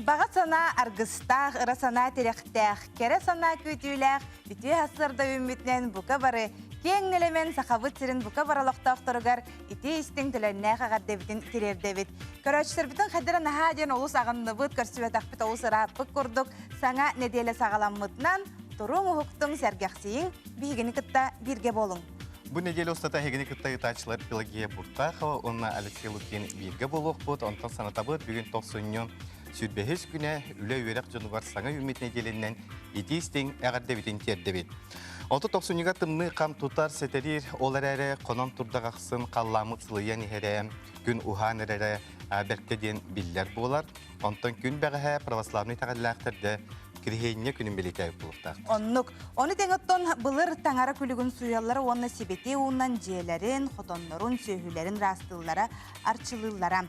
Баҕа санаа аргыстаах, ыра санаа тирэхтээх, кэрэ санаа күүтүүлээх, үтүө сарсыарда үүммүтүнэн бука бары киэҥ нэлэмэн Сахабыт сирин бука бары олохтоохторугар итии истиҥ төлөннөөх эҕэрдэбитин тириэрдэбит. Көрөөччүлэрбитин хайдара наһаа диэн олус аҕынныбыт, көрсүбэтэхпит олус ырааппыт курдук саҥа нэдиэлэ саҕаламмытынан туруҥ уһуктуҥ, сэргэхсийиҥ, биһигини кытта бииргэ буолуҥ. Бу нэдиэлэ устата эһигини кытта ыытааччылар Пелагея Буртахова уонна Алексей Лукин бииргэ буолуохпут. Онтон санатабыт, бүгүн тохсунньу сүүрбэһис күнэ үлэ-үөрэх дьонугар саҥа үүммүт нэдиэлэнэн итии-истиҥ эҕэрдэбитин тиэрдэбит. Ото тохсунньуга тымныы хам тутар, сэтэриир, ол эрээри хонон турдах ахсын халлааммыт сылыйан иһэрэ, күн уһаан эрэрэ бэркэ диэн биллэр буолар. Онтон күн бэҕэһээ православнай итэҕэллээхтэрдэ Кириһиэнньэ күнүн бэлиэтээбит буолуохтаах. Оннук. Ону тэҥэ оттон былыр таҥара күлүгүн сууйаллара уонна сибэтиэй уунан дьиэлэрин, хотоннорун, сүөһүлэрин ыраастыыллара, арчылыыллара.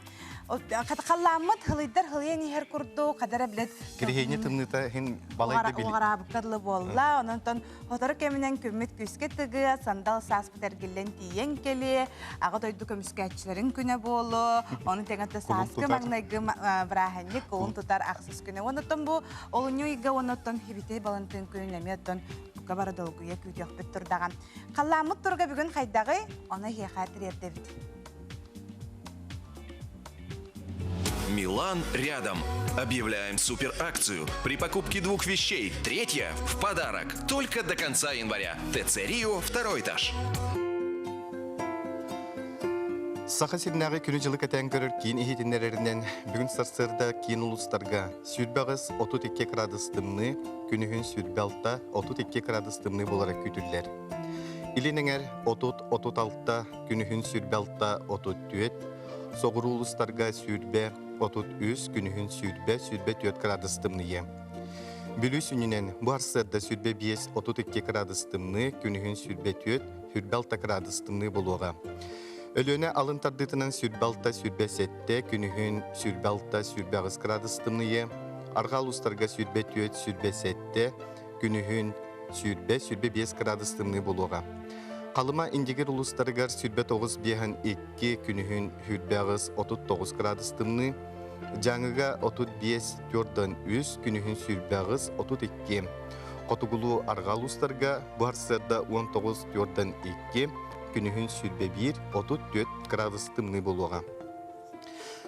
Халлааммыт хылыйдар хылыйан иһэр курдук, хадара билет Кириһиэнньэ тымныыта иһин балайда били. Уҕараабыкка дылы буолла. Онон сотору кэминэн күммүт күүскэ тыгыа, сандал сааспыт эргиллэн тиийэн кэлиэ, Аҕа дойду көмүскээччилэрин күнэ буолуо, ону тэҥэ сааскы маҥнайгы бырааһынньык кулун тутар ахсыс күнэ. Оннуттан бу олунньу ыйга оннуттан Хибитей Балантыын күнүн эмиэ оттон бука бары долгуйа күүтүөхпүт турдаҕа. Халлааммыт туруга бүгүн хайдаҕый? Ону эһиэхэ тириэрдэбит. Милан рядом. Объявляем суперакцию. При покупке двух вещей третья в подарок. Только до конца января. ТЦ Рио, второй этаж. Саха сиринээҕи күнү-дьылы кэтээн көрөр киин иһитиннэрэринэн, бүгүн сарсыарда киин улуустарга 28-32 градус тымныы, күнүһүн 26-32 градус тымныы буолара күүтүллэр. Илин эҥэр 30-36, күнүһүн 26-34, соҕуруу улуустарга 20-33, күнүһүн 20-24 градус тымныйыа. Бүлүү сүнньүнэн бу сарсыарда 25-32 градус тымныы, күнүһүн 24-26 градус тымныы буолуоҕа. Өлүөнэ алын тардыытынан 26-27, күнүһүн 26-28 градус тымныйыа. Арҕаа улуустарга 24-27, күнүһүн 20-25 градус тымныы буолуоҕа. Халыма Индигир улуустарыгар 29-52, күнүһүн 28-39 градус тымныы, Дьааҥыга 35 43, күнүһүн 28 32. Хотугулуу арҕаа улуустарга бу сарсыарда 19 42, күнүһүн 21 34 градус тымныы буолуоҕа.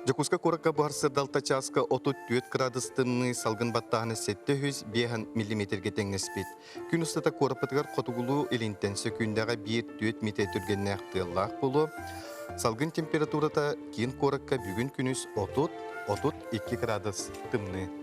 Дьокуускай куоракка бу сарсыарда алта чааска 34 градус тымныы, салгын баттааһына 705 миллиметргэ тэҥнэспит. Күн устата куораппытыгар хотугулуу илинтэн сөкүүндэҕэ 1-4 метр түргэннээх тыаллаах буолуо. Салгын температурата киин куоракка бүгүн күнүс 30-32 градус тымныы.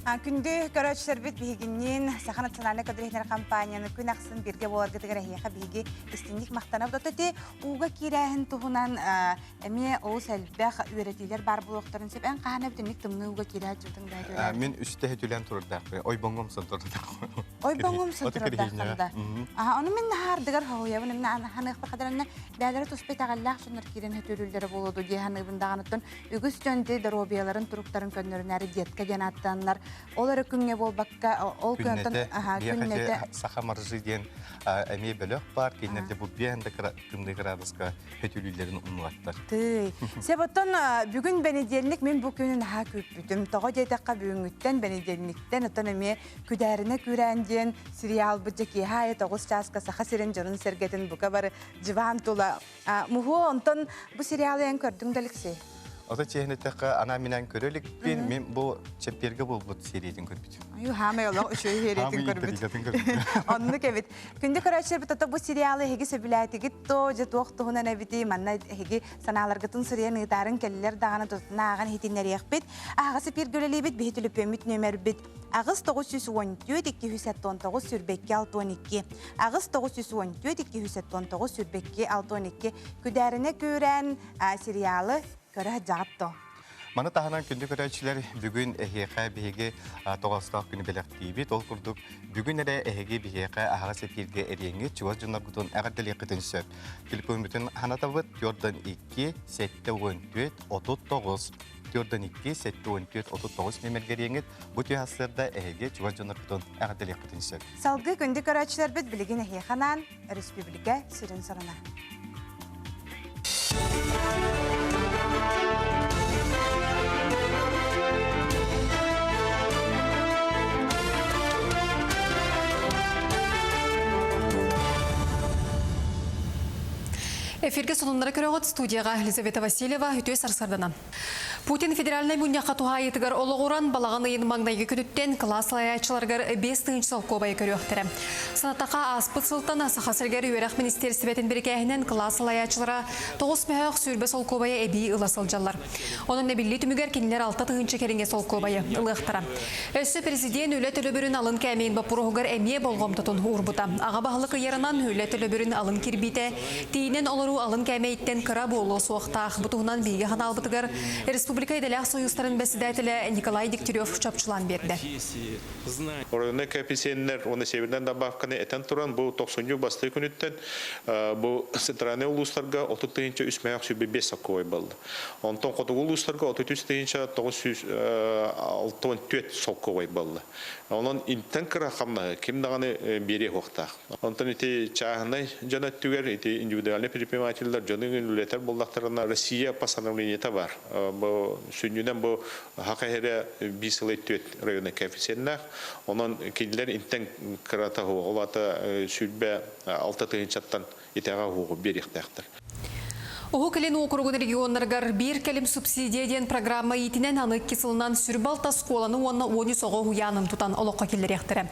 Күндү көрөөччүлэрбит биһигинниин Саха национальнай көрдөрүһүнэр компанияны күн ахсын бииргэ буоларгытыгар эһиэхэ биһиги истиҥник махтанабыт. Ото ити ууга киирээһин туһунан эмиэ олус элбэх үөрэтиилэр баар буолуохтарын сөп. Эн хаһан эбит тымныы ууга киирээччибитин да Мин үстэ түлэн турардаахпын. Ойбоҥҥом сон турардаахпын. Ойбоҥҥом сон турардаахпын да. Аха, ону мин наһаардыгар хоһуйабын, эмне ханыахпар хадаранна бээлэрэ туспа итэҕэллээх дьоннор киирэн хөтүрүүллэрэ буолуо дуу дии саныыбын даҕаныттан үгүс дьон ити доруобуйаларын туруктарын көннөрүнээри детка диэн ааттааннар ол эрэ күҥҥэ буолбакка ол күнтэн күннэтэ саха маржи диэн эмиэ бөлөх баар кинилэрде бу биэһэн да тымныы градуска хөтүлүүллэрин умнубаттар тыый сеп оттон бүгүн бэнидиэнник мин бу күнү наһаа күүппүтүм тоҕо диэтэххэ бүгүҥҥүттэн бэнидиэнниктэн оттон эмиэ күдээринэ күүрээн диэн сериалбыт дьэ киэһэ аайы тоҕус чааска саха сирин дьонун сэргэтин бука бары дьыбаан тула Муһуо, онтон бу сериалы эн көрдүҥ да Алексей? Ото чиэһин эттэххэ, анаа минээн көрө иликпин, мин бу чэппиэргэ буолбут сериятин көрбүтүм. Аю хаамай олох үчүгэй сериятин көрбүт. Оннук эбит. Күндү көрөөччүлэрбит ото бу сериалы эһиги сөбүлээтигит то, дьэ туох туһунан эбитий, манна эһиги санааларгытын суруйан ыытаарын кэллэр даҕаны тутатына ааҕан иһитиннэриэхпит. Аһаҕас эпииргэ үлэлиибит, биһи түлүпүөммүт нүөмэрбит аҕыс 914 279 сүүрбэкки 62 аҕыс 914 279 сүүрбэкки 62 Күдээринэ күүрээн сериалы көрө сылдьаҕыт дуо? Маны таһынан күндү көрөөччүлэр бүгүн эһиэхэ биһиги тоҕоостоох күнү бэлэхтиибит. Ол курдук бүгүн эрэ эһиги биһиэхэ аһаҕас эфиргэ эриэҥҥит чугас дьонноргутун эҕэрдэлиэххитин сөп. Телефоммутун ханатабыт 4 2 74 39 4 2 74 39 нүөмэргэ эриэҥҥит бу түһ сарсыарда эһиги чугас дьонноргутун эҕэрдэлиэххитин сөп. Салгыы күндү көрөөччүлэрбит билигин эһиэхэ анаан республика сүрүн соруна. Эфиргэ сонуннары көрөҕүт студияҕа Елизавета Васильева үтүө сарсарданан. Путин федеральнай мунньахха туһаайыытыгар олоҕуран балаҕан ыйын маҥнайгы күнүттэн кылаас салайааччыларыгар 5 солкуобайы көрүөхтэрэ. Санатаха ааспыт сылтан Саха сиригэр үөрэх министиэристибэтин бирикээһинэн кылаас салайааччылара 9 мөһөөх сүүрбэ солкуобайы эбии ыла сылдьаллар. Онон эбиллии түмүгэр кинилэр 6 тыһыынча кэриҥэ солкуобайы ылыахтара. Өссө президент үлэ төлөбүрүн алын кээмэйин боппуруоһугар эмиэ болҕомтотун уурбута. Аҕа баһылык ыйарынан үлэ төлөбүрүн алын кирбиитэ тиийинэн олоруу алын кээмэйиттэн кыра буолуо суохтаах. Бу туһунан биһиги ханаалбытыгар республика идэлээх сойуустарын бэссэдээтэлэ Николай Дегтярев чопчулаан биэрдэ. Оройуоннай коэффициеннэр уонна севернай добавканы этэн туран, бу тохсунньу бастакы күнүттэн бу центральнай улуустарга 30 тыһыынча 3 мөһөөх 25 сокуой балла. Онтон хотугу улуустарга 33 964 солкуобай буолла. Онон интэн кыра хамнаһы ким даҕаны биэриэ суохтаах. Онтон ити чааһынай дьон өттүгэр ити индивидуальный предпринимателлэр дьону үлэтэр буоллахтарына Россия постановлениета бар. Бу сүнньүнэн бу хака эрэ биир сыл өттүөт районный коэффициеннээх. Онон кинилэр интэн кырата ол ата сүүрбэ алта тыһыынчаттан итэҕэ уһугу биэриэхтээхтэр. Уһук Илин уокуругун регионнарыгар биир кэлим субсидия диэн программа иитинэн аны икки сылынан сүрбалта оскуоланы уонна 13 оҕо уһуйаанын тутан олоххо киллэриэхтэрэ.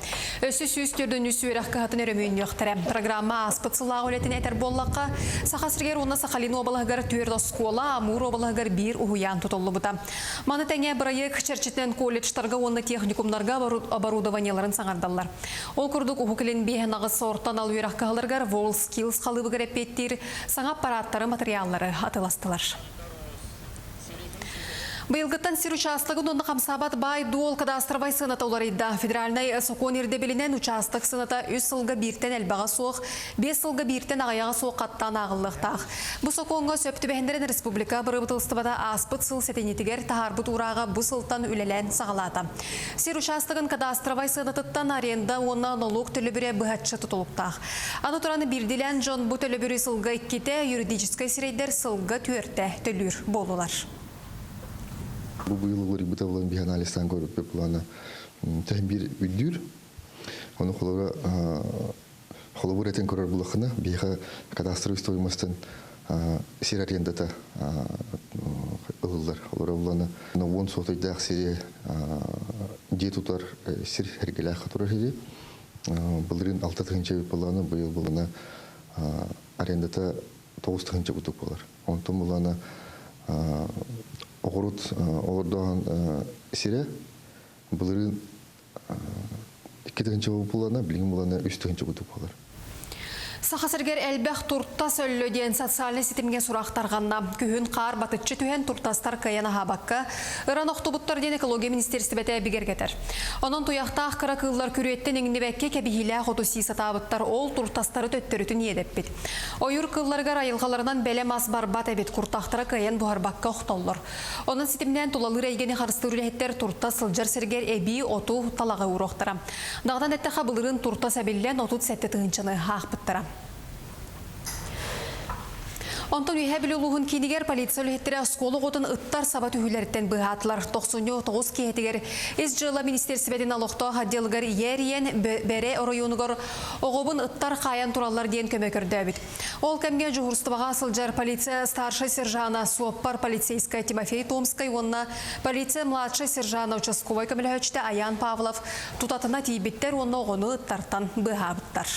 Өссө 104 үөрэх кыһатын өрөмүөннүөхтэрэ. Программа ааспыт сыллаах үлэтин этэр буоллахха, Саха сиригэр уонна Сахалин уобалаһыгар түөрт оскуола, Амур уобалаһыгар биир уһуйаан тутуллубута. Маны тэҥэ бырайыак чэрчитинэн колледжтарга уонна техникумнарга оборудованиеларын саҥардаллар. Ол курдук Уһук Илин биэһин аҕыс сортан ал үөрэх кыһаларыгар WorldSkills халыыбыгар эппиэттиир саҥа аппарааттары, материаллары атыыластылар. Быйылгыттан сир учаастагын уонна хамсаабат баай-дуол кадастровай сыаната уларыйда. Федеральнай сокуон ирдэбилинэн учаастак сыаната үс сылга бииртэн элбэҕэ суох, биэс сылга бииртэн аҕыйаҕа суох хаттаан ааҕыллыахтаах. Бу сокуоҥҥа сөп түбэһиннэрэн республика бырабыыталыстыбата ааспыт сыл сэтинньитигэр таһаарбыт уурааҕа бу сылтан үлэлээн саҕалаата. Сир учаастагын кадастровай сыанатыттан аренда уонна нолуок төлөбүрэ быһаччы тутулуктаах. Аны туран биирдиилээн дьон бу төлөбүрү сылга иккитэ, юридическай сирэйдэр сылга түөртэ төлүүр буоллулар. Бу быйыл уларыйбыта буолан биһи анализтаан көрбүппүт плана тэһин биир үрдүүр. Ону холобура холобур этин көрөр булахына биһиэхэ кадастровый стоимостан сир арендата ылыллар. Олор булана уон сотойдаах сири дьиэ тутар сир эргэлээх турар сири. Былырыын алта тыһыынча буоллаҕына, быйыл булана арендата тоҕус тыһыынча курдук буолар. Онтон булана оҕурут олордоон сирэ былырыын икки тыһыынча булана, билигин булана үс тыһыынча курдук буолар. Саха сиригэр элбэх туртас өллө диэн социальнай ситимҥэ сурах тарҕанна. Күһүн хаар батыччы түһэн туртастар кыайан аһаабакка, ыран охтубуттар диэн экология министиэристибэтэ бигэргэтэр. Онон туйахтаах кыра кыыллар күрүөттэн иҥнибэккэ кэбиһиилээх оту сии сатаабыттар, ол туртастары төттөрүтүн иэдэппит. Ойуур кыылларыгар айылҕаларынан бэлэм ас барбат эбит, куртахтара кыайан буһарбакка охтоллор. Онон ситимнээн тулалыыр эйгэни харыстыыр үлэһиттэр туртас сылдьар сиригэр эбии оту талаҕы ууруохтара. Даҕатан эттэххэ, былырыын туртас эбиллэн 37 тыһыынчаны аахпыттара. Онтон Үөһээ Бүлүү улууһун киинигэр полиция үлэһиттэрэ оскуола оҕотун ыттар саба түһүүлэриттэн быыһаатылар. Тохсунньу тоҕус киэһэтигэр Ис дьыала министиэристибэтин олохтоох отделыгар ийэ эрийэн Бэрэ оройуонугар оҕобун ыттар хаайан тураллар диэн көмө көрдөөбүт. Ол кэмҥэ дьуһуурустубаҕа сылдьар полиция старшай сержана суоппар полицейскай Тимофей Томскай уонна полиция младшай сержана участковай көмөлөһөөччүтэ Аян Павлов тутатына тиийбиттэр уонна оҕону ыттартан быыһаабыттар.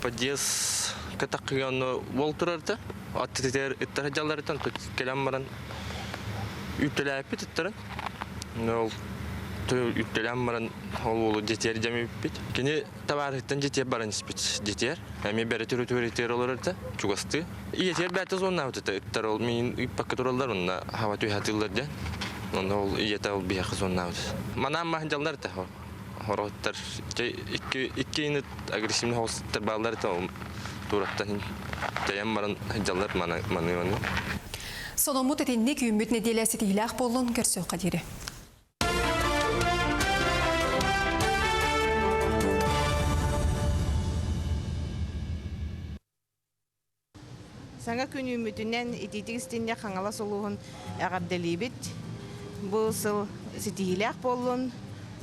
Подъезд кытакыган уол турарда. Аттытыгар ыттар дьалларыттан кэлэн баран үптэлээппит ыттарын. Ол үптэлээн баран ол уолу дьэтиэр дьэмиппит. Кини табаарыһыттан дьэтиэр баран испит. Дьэтиэр. Эми бэрэ түрүтүөр олорор да чугастыы. Ийэтигэр бэйэтэ зоннаабыт этэ. Ыттар ол миин ыыппакка тураллар онно хаба түһэ диэн. Онно ол ийэтэ ол биһиэхэ зоннаабыт. Манаан маһын дьаллар этэ. Хороттар икки икки ыт агрессивный холстар бааллар этэ ол туураттан тэйэн баран дьаллар маны маны. Сонуммут итинник үүммүт нэдиэлэ ситиһиилээх буоллун көрсүөххэ диэри. Саҥа күн үүммүтүнэн итиитик истинньэ Хаҥалас улууһун эҕэрдэлиибит. Бу сыл ситиһиилээх буоллун,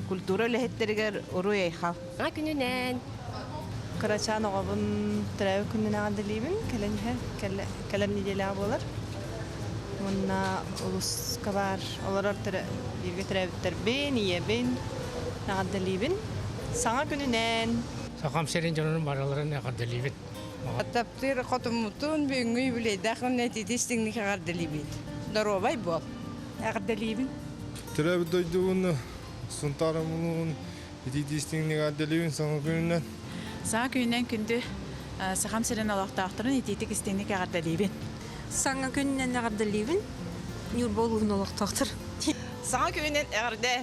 культура үлэһиттэригэр уруй-айхал. Саҥа күнүнэн! Кырачаан оҕобун төрөөбүт күнүнэн эҕэрдэлиибин. Кэлэн иһэр, кэлэр нэдиэлэҕэ буолар. Уонна улууска баар олорор бииргэ төрөөбүттэрбин, ийэбин эҕэрдэлиибин. Саҥа күнүнэн! Сахам сирин дьонун барыларын эҕэрдэлиибин. Таптыыр хотуммутун бүгүҥҥү юбилейдаах күнүнэн итиитик-истиҥник эҕэрдэлиибит. Доруобай буол. Эҕэрдэлиибин. Төрөөбүт дойдубун Сунтаарым улууһун итиитик-истиҥник эҕэрдэлиибин саҥа күнүнэн. Саҥа күнүнэн күндү Сахам сирин олохтоохторун итиитик-истиҥник эҕэрдэлиибин. Саҥа күнүнэн эҕэрдэлиибин Ньурба улууһун олохтоохтор. Саҥа күнүнэн эҕэрдэ!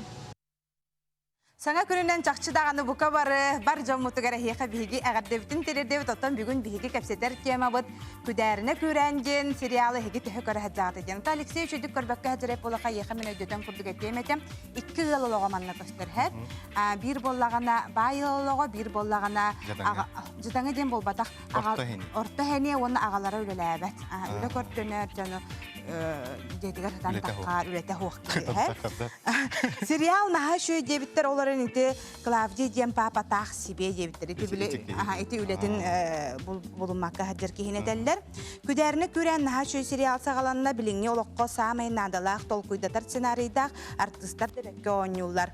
Саҥа күнүнэн чахчы даҕаны бука бары бар дьоммутугар эһиэхэ биһиги эҕэрдэбитин тириэрдэбит. Оттон бүгүн биһиги кэпсэтэр темабыт Күдээринэ күүрээн диэн сериалы эһиги төһө көрө сылдьаҕыт диэн. Оттон Алексей үчүгдүк көрбөккө сылдьар буоллахха эйиэхэ мин өйдөтөн курдук этиэм этэ. Икки ыал олоҕо манна көстөр һэп. Биир буоллаҕына баай ыал олоҕо, биир буоллаҕына дьадаҥы диэн буолбатах. Орто хэниэ уонна аҕалара үлэлээбэт. Үлэ көрдөнөр дьону дьиэтигэр сытан таххаар үлэтэ суох киһи. Сериал наһаа үчүгэй диэбиттэр, ол эрэн ити Клавдия диэн папа таах себе диэбиттэр. Ити били ити үлэтин булуммакка сылдьар киһини этэллэр. Күдээринэ күрээн наһаа үчүгэй сериал саҕаланна, билиҥҥи олоххо саамай наадалаах толкуйдатар сценарийдаах артыыстар да бэккэ оонньууллар.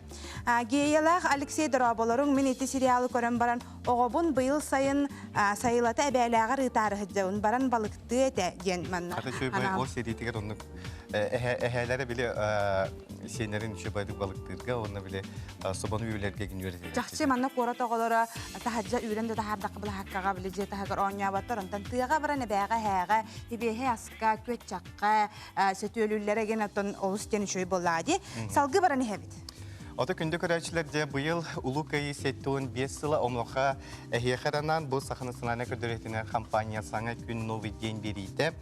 Геялаах Алексей дорооболоруҥ, мин ити сериалы көрөн баран оҕобун быйыл сайын сайылата эбээлээҕэр ыытаары сылдьабын, баран балыктыы этэ диэн манна. Хата үчүгэй ол сэриитигэр оннук эһээлэрэ били сиэннэрин үчүгэйдик балыктыырга уонна били собону үүлэргэ гин үөрэтэллэр. Чахчы манна куорат оҕолоро таһырдьа үүрэн да таһаардахха былаһааккаҕа били дьиэ таһыгар оонньооботтор, онтон тыаҕа баран эбээҕэ эһээҕэ ибиэһэ аска күөччэххэ сөтүөлүүллэрэ гин оттон олус диэн үчүгэй буоллаҕа дии. Салгыы баран иһэбит. Ото күндү көрөөччүлэр дьэ быйыл Улуу Кыайыы 75 сыла онуоха эһиэхэ анаан бу Саха национальнай көрдөрүүтүнэн компания саҥа күн новый день биэриитэ.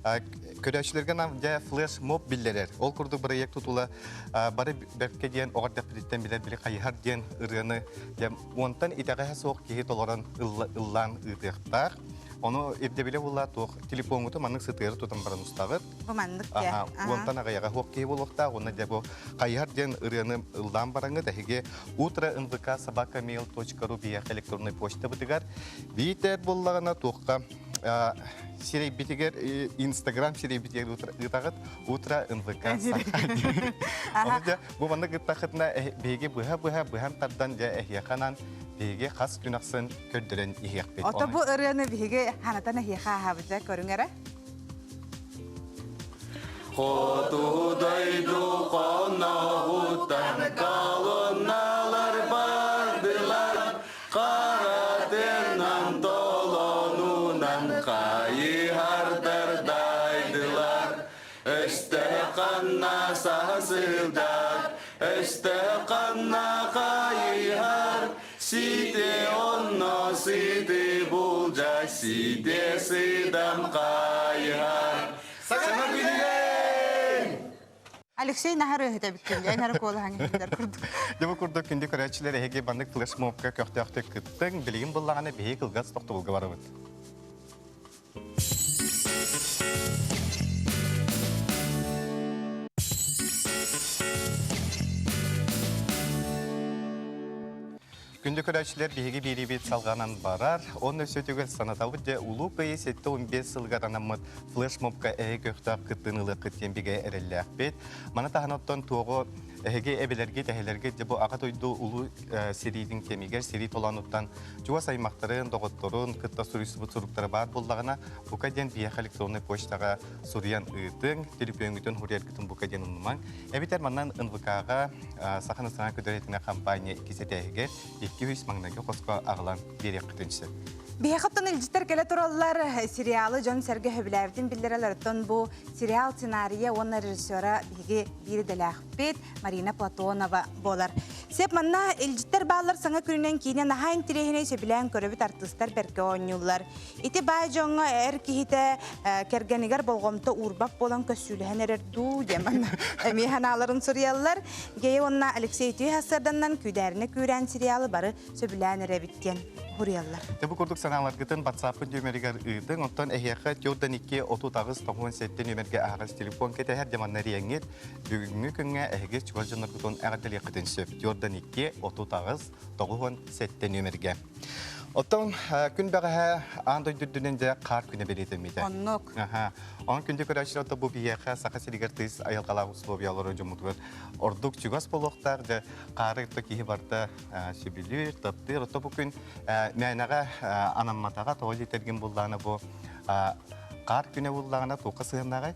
Көрөөччүлэргэ анаан дьэ флеш-моб биллэрэр. Ол курдук бырайыак тутула бары бэркэ диэн оҕо эрдэхпититтэн билэр били хайыһар диэн ырыаны дьэ уонтан итэҕэһэ суох киһи толорон ыллаан ыытыахтаах. Ону ирдэбилэ буолла туох телефоҥҥутун маннык сытыары тутан баран устаҕыт. Бу маннык дьэ. Уонтан аҕыйаҕа суох киһи буолуохтаах. Уонна дьэ бу хайыһар диэн ырыаны ыллаан бараҥҥыт эһиги утро нвк собака mail точка ру биһиэхэ электроннай почтабытыгар биитэр буоллаҕына туохха сирэйбитигэр инстаграм сирэйбитигэр ыытаҕыт утро нвк Ону дьэ бу маннык ыттахытына биһиги быһа-быһа быһан тардан дьэ эһиэхэ анаан биһиги хас күн ахсын көрдөрөн иһиэхпит. Ото бу ырыаны биһиги ханатан эһиэхэ ааһабыт дьэ көрүҥ эрэ. Хоту дойду хоноһуттан колонналар бардылар, харатынан толонунан хайыһардар дайдылар. Өстөөх ханна саһа сылдьар, өстөөх ханна хайыһар, сити онно сыты булдьа, сите сыдам хайыһар. Саҥа күнүнэн! Алексей наһар өһөтө бүттүн, эн ары куолаһаҥ иһиллэр курдук. Дьэ бу курдук күндү көрөөччүлэр эһиги маннык флешмобка көхтөөхтүк кыттыҥ, билигин буллаҕына биһиги кылгас тохтобулга барабыт. Күндү көрөөччүлэр, биһиги биэриибит салҕанан барар. Онно өссө санатабыт дьэ Улуу Кыайыы 75 сылыгар анаммыт флешмобка эһиги көхтөөх кыттыыны ылыаххыт диэн бигэ эрэллээхпит. Маны таһынан оттон туоҕу эһиги эбэлэргит, эһэлэргит дьэ бу Аҕа дойду улуу сэриитин кэмигэр сэрии толоонуттан чугас аймахтарын, доҕотторун кытта суруйсубут суруктара баар буоллаҕына, бука диэн биһиэхэ электроннай почтаҕа суруйан ыытыҥ, төлөпүөҥҥүтүн суруйаргытын бука диэн умнумаҥ. Эбэтэр манан НВК-ҕа Саха национальнай көтөр компания иккис этээһигэр 200 маҥнайгы хоско аҕалан биэриэххитин сөп. Биһиэхэ оттон илдьиттэр кэлэ тураллар. Сериалы дьон-сэргэ сөбүлээбитин биллэрэлэр. Оттон бу сериал сценарийа уонна режиссера биһиги биир идэлээхпит Марина Платонова буолар. Сеп манна илдьиттэр бааллар саҥа күнүнэн киинэ наһаа интириэһинэй сөбүлээн көрөбүт артыыстар бэркэ оонньууллар. Ити баай дьоҥҥо эр киһитэ кэргэнигэр болҕомто уурбат буолан көссүүлэһэн эрэр дуу диэн манна эмиэ санааларын суруйаллар. Гея уонна Алексей Үтүө сарсыарданнан Күүдээринэ күүрээн сериалы бары сөбүлээн эрэбит диэн суруйаллар. Дьэ бу курдук санааларгытын WhatsApp-ын нүөмэригэр ыытыҥ. Оттон эһиэхэ 4-2 38 97 нүөмэргэ аһаҕас телефон кэтэһэр дьэ манна эрийэҥҥит бүгүҥҥү күҥҥэ эһиги чугас дьонноргутун эҕэрдэлиэххитин сөп. 4-2 38 97 нүөмэргэ. Оттон күн бэҕэһээ аан дойду үрдүнэн дьэ хаар күнэ бэлиэтэммитэ. Оннук. Онон күндү көрөөччүлэр да бу биһиэхэ Саха сиригэр тыйыс айылҕалаах условиялары дьоммутугар ордук чугас буолуохтаах дьэ хаары то киһи барыта сөбүлүүр, таптыыр. Ото бу күн мээнэҕэ анамматаҕа тоҕо диэтэргин буллаҕына бу хаар күнэ буллаҕына туохха сыһыаннааҕай?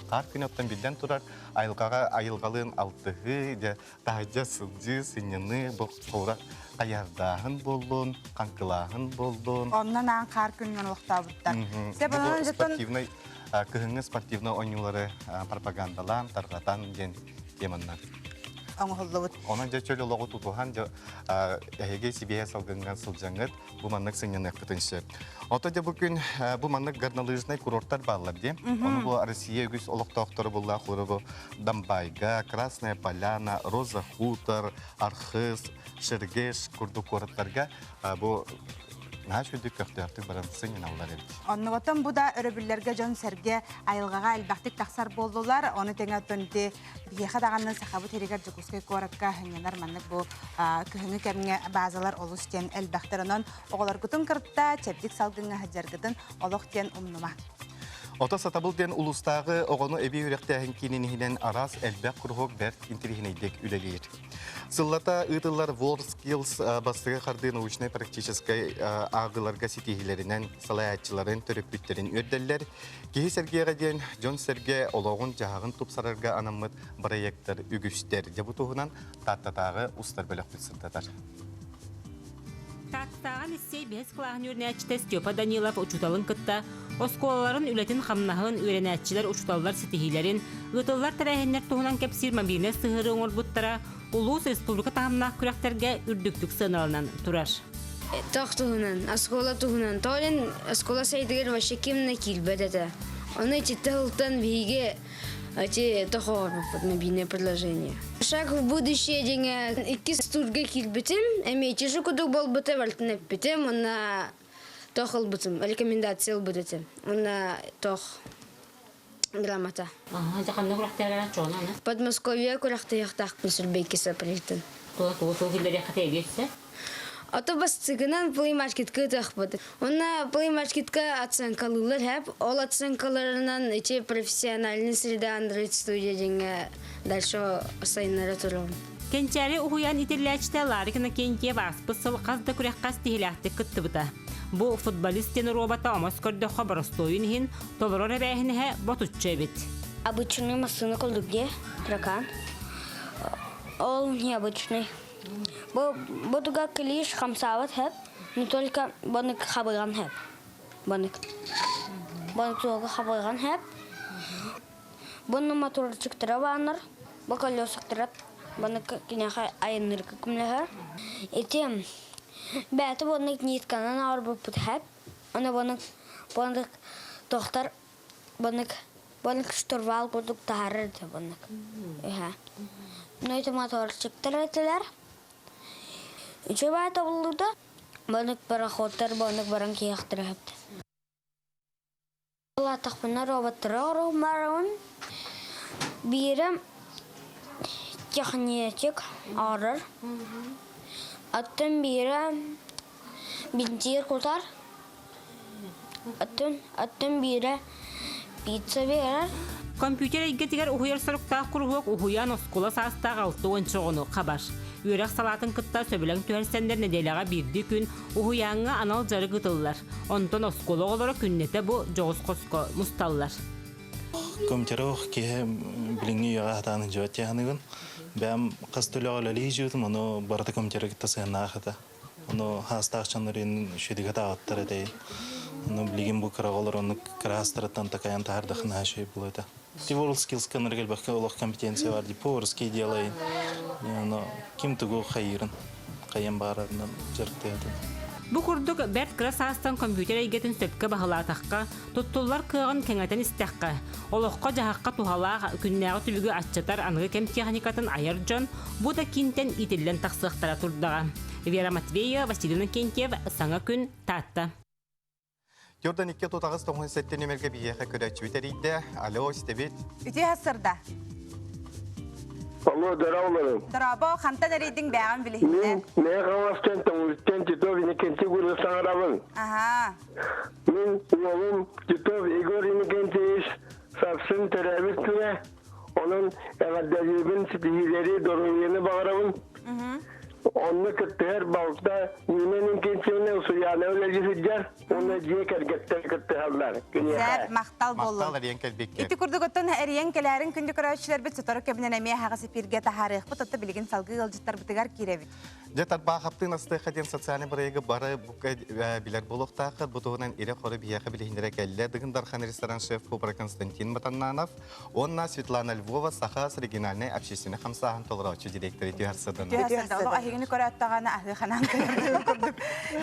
Хаар күнэ оттон биллэн турар айылҕаҕа айылҕалыын алтыһыы, дьэ таһырдьа сылдьыы, сынньаныы, бу холура хайыһардааһын буоллун, хаҥкылааһын буоллун. Онно наан хаар күнүнэн олохтообуттар. Бу спортивнай кыһыҥҥы спортивнай оонньуулары пропагандалаан, тарҕатан диэн теманнан оҥоһуллубут. Онон дьэ чөл олоҕу тутуһан дьэ эһиги сибиэһэ салгыҥҥа сылдьаҥҥыт бу маннык сынньаныахпытын сөп. Ото дьэ бу күн бу маннык горнолыжнай курорттар бааллар дии. Ону бу Россия үгүс олохтоохторо буллаах бу Дамбайга, Красная Поляна, Роза Хутор, Архыз, Шергеш курдук куораттарга бу наһаа үчүгүйдүк көхтөөхтүк баран сынньаналлар эбит. Оннугутан бу да өрөбүллэргэ дьон-сэргэ айылҕаҕа элбэхтик тахсар буоллулар. Ону тэҥэ оттон ити биһиэхэ даҕаны Сахабыт сиригэр Дьокуускай куоракка сынньанар маннык бу кыһыҥҥы кэмҥэ баазалар олус диэн элбэхтэр. Онон оҕолоргутун кытта чэбдик салгыҥҥа сылдьаргытын олох диэн умнума. Ото Сатабыл диэн улуустааҕы оҕону эбии үөрэхтээһин киинин иһинэн араас элбэх куруһуок бэрт интэриэһинэйдик үлэлиир. Сыллата ыытыллар WorldSkills бастакы хардыы научнай-практическай ааҕыыларга ситиһиилэринэн салайааччыларын, төрөппүттэрин үөрдэллэр. Киһи сэргиэҕэ диэн дьон-сэргэ олоҕун-дьаһаҕын тупсарарга анаммыт бырайыактар үгүстэр. Дьэ бу туһунан Тааттатааҕы устар бөлөхпүт сырдатар. Тааттааҕы лиссиэй бэһис кылааһын үөрэнээччитэ Степа Данилов учууталын кытта оскуолаларын үлэтин-хамнаһын, үөрэнээччилэр, учууталлар ситиһиилэрин, ыытыллар тэрээһиннэр туһунан кэпсиир мобильнай сыһыарыы оҥорбуттара улуус, республика таһымнаах күрэхтэргэ үрдүктүк сыаналанан турар. Тох туһунан, оскуола туһунан. Тоҕо оскуола сайдыгар вообще ким да киирбэт этэ. Ону ититтэ сылтан биһиги эти тохоорбуппут мобильное предложение. Шаг в будущее диҥэ иккис турга киирбитим, эмиэ ити же кудук буолбута, балтын эппитим, уонна тох ылбытым, рекомендация ылбыт этим. Уонна тох грамота. Ага, ханна күрэхтэһэрэ чоҕуна аны? Подмосковье күрэхтэһиэхтаахпын сүрбэйкис апрельтэн. Тула тугу тугу киллэриэххэ эбиэссе? Ото бастыгынан Play Market-ка ытыахпыт. Уонна Play Market-ка оценкалыыллар хэп. Ол оценкаларынан ити профессиональный среда Android Studio диҥҥэ дальше сайыннара турабын. Кэнчээри уһуйаан итиллээччитэ Ларик Иннокентьев ааспыт сыл хас да күрэххэ тиһилээхтик кыттыбыта. Бу футболист диэн робота омос көрдөххө боростуойун иһин толорор эбээһинэһэ ботуччу эбит. Обычный массыына курдук дии, таракан. Ол необычный. Бу бу клиш хамсаабат хэп, не только банык хабырган хэп. Банык. Банык туга хабырган хэп. Бұны моторчиктара бааннар, бу колесоктара банык киниэхэ айаннырга көмөлөһөр. Ити бэйэтэ буоннык нитканан оорбуппут хэп. Аны банык банык тохтар банык банык штурвал курдук таһаарар этэ банык. Үһэ. Ну ити моторчиктар этилэр. Үчүгэй тобуллуута банык пароходтар банык баран киһиэхтэрэ сөптө. Улааттахпына роботтары оҥорууммарабын. Биирэ технетик оҥорор. Оттон биирэ бинтиир кутар. Оттон, оттон биирэ пицца биэрэр. Компьютер эйгэтигэр уһуйар соруктаах куруһуок уһуйаан оскуола саастаах 60 оҕону хабар. Үөрэх салаатын кытта сөбүлэҥ түһэрсэннэр нэдиэлэҕэ биирдии күн уһуйааҥҥа анал дьарык ыытыллар. Онтон оскуола оҕолоро күннэтэ бу дьоҕус хоско мусталлар. Компьютеров киһи билиҥҥи үйэҕэ сатаан сылдьыбат дии Бэйэм хас да үлэҕэ үлэлии сылдьыбытым, ону барыта компьютеры кытта сыһыаннаах этэ. Ону хаастаах дьоннор үчүгэйдик атаҕаттар этэй. Ону билигин бу кыра оҕолор оннук кыраастарыттан такайан таһаардахына наһаа үчүгэй буолуо этэ. Ти World Skills кыннарга элбэххэ олох компетенция бар дии, поварский делай. Ону ким тугу хайыырын, хайыан баҕарарынан дьарыктыа этэ. Бу курдук бэрт кыра саастан компьютер эйгэтин сөпкө баһылаатахха, туттуллар кыаҕын кэҥэтэн истэххэ, олоххо-дьаһахха туһалаах, күннээҕи түбүгү аччатар аныгы кэм техникатын айар дьон бу да киинтэн иитиллэн тахсыахтара турдаҕа. Вера Матвеева, Василий Иннокентьев, Саҥа күн, Таатта. Jordan 2 тутаҕыс 97 нүмергэ биһиэхэ көрөөччүбүт эрийдэ. Алло, истэбит. Үтүө сырда. Алло, дорооболорум. Дорообо, хантан эрийдиҥ бээҕин билиһиннэ. Мин Мэйэ Хаҥаластан Тоҥуйуттан Титов Иннокентий Гурьев саҥарабын. Аһаа. Мин уолум Титов Егор Иннокентьевич сарсын төрөөбүт күнэ. Онон эҕэрдэлиибин, ситиһиилэри, доруобуйаны баҕарабын. Онно кыттыһар балта Нина Иннокентьевна Усуйаана үлэлии сылдьар уонна дьиэ кэргэттэр кыттыһаллар. Сэр, махтал буоллун. Махтал эрийэн кэлбиккэ. Ити курдук оттон эрийэн кэлээрин күндү көрөөччүлэрбит сотору кэминэн эмиэ аһаҕас эфиргэ таһаарыахпыт, оттон билигин салгыы ыалдьыттарбытыгар киирэбит. Дьэ, Тарбаахаптыын астыахха диэн социальнай бырайыагы бары билэр буолуохтааххыт. Бу туһунан ирэ-хоро биһиэхэ билиһиннэрэ кэллэ Дыгын Дархан ресторан шеф-повара Константин Матаннанов уонна Светлана Львова Саха региональнай общественнай хамсааһын толорооччу директора түһэр сыдана. Түһэр сыдана. Олох аһыгыны көрөөт даҕаны аһыы ханаан көрөр курдук.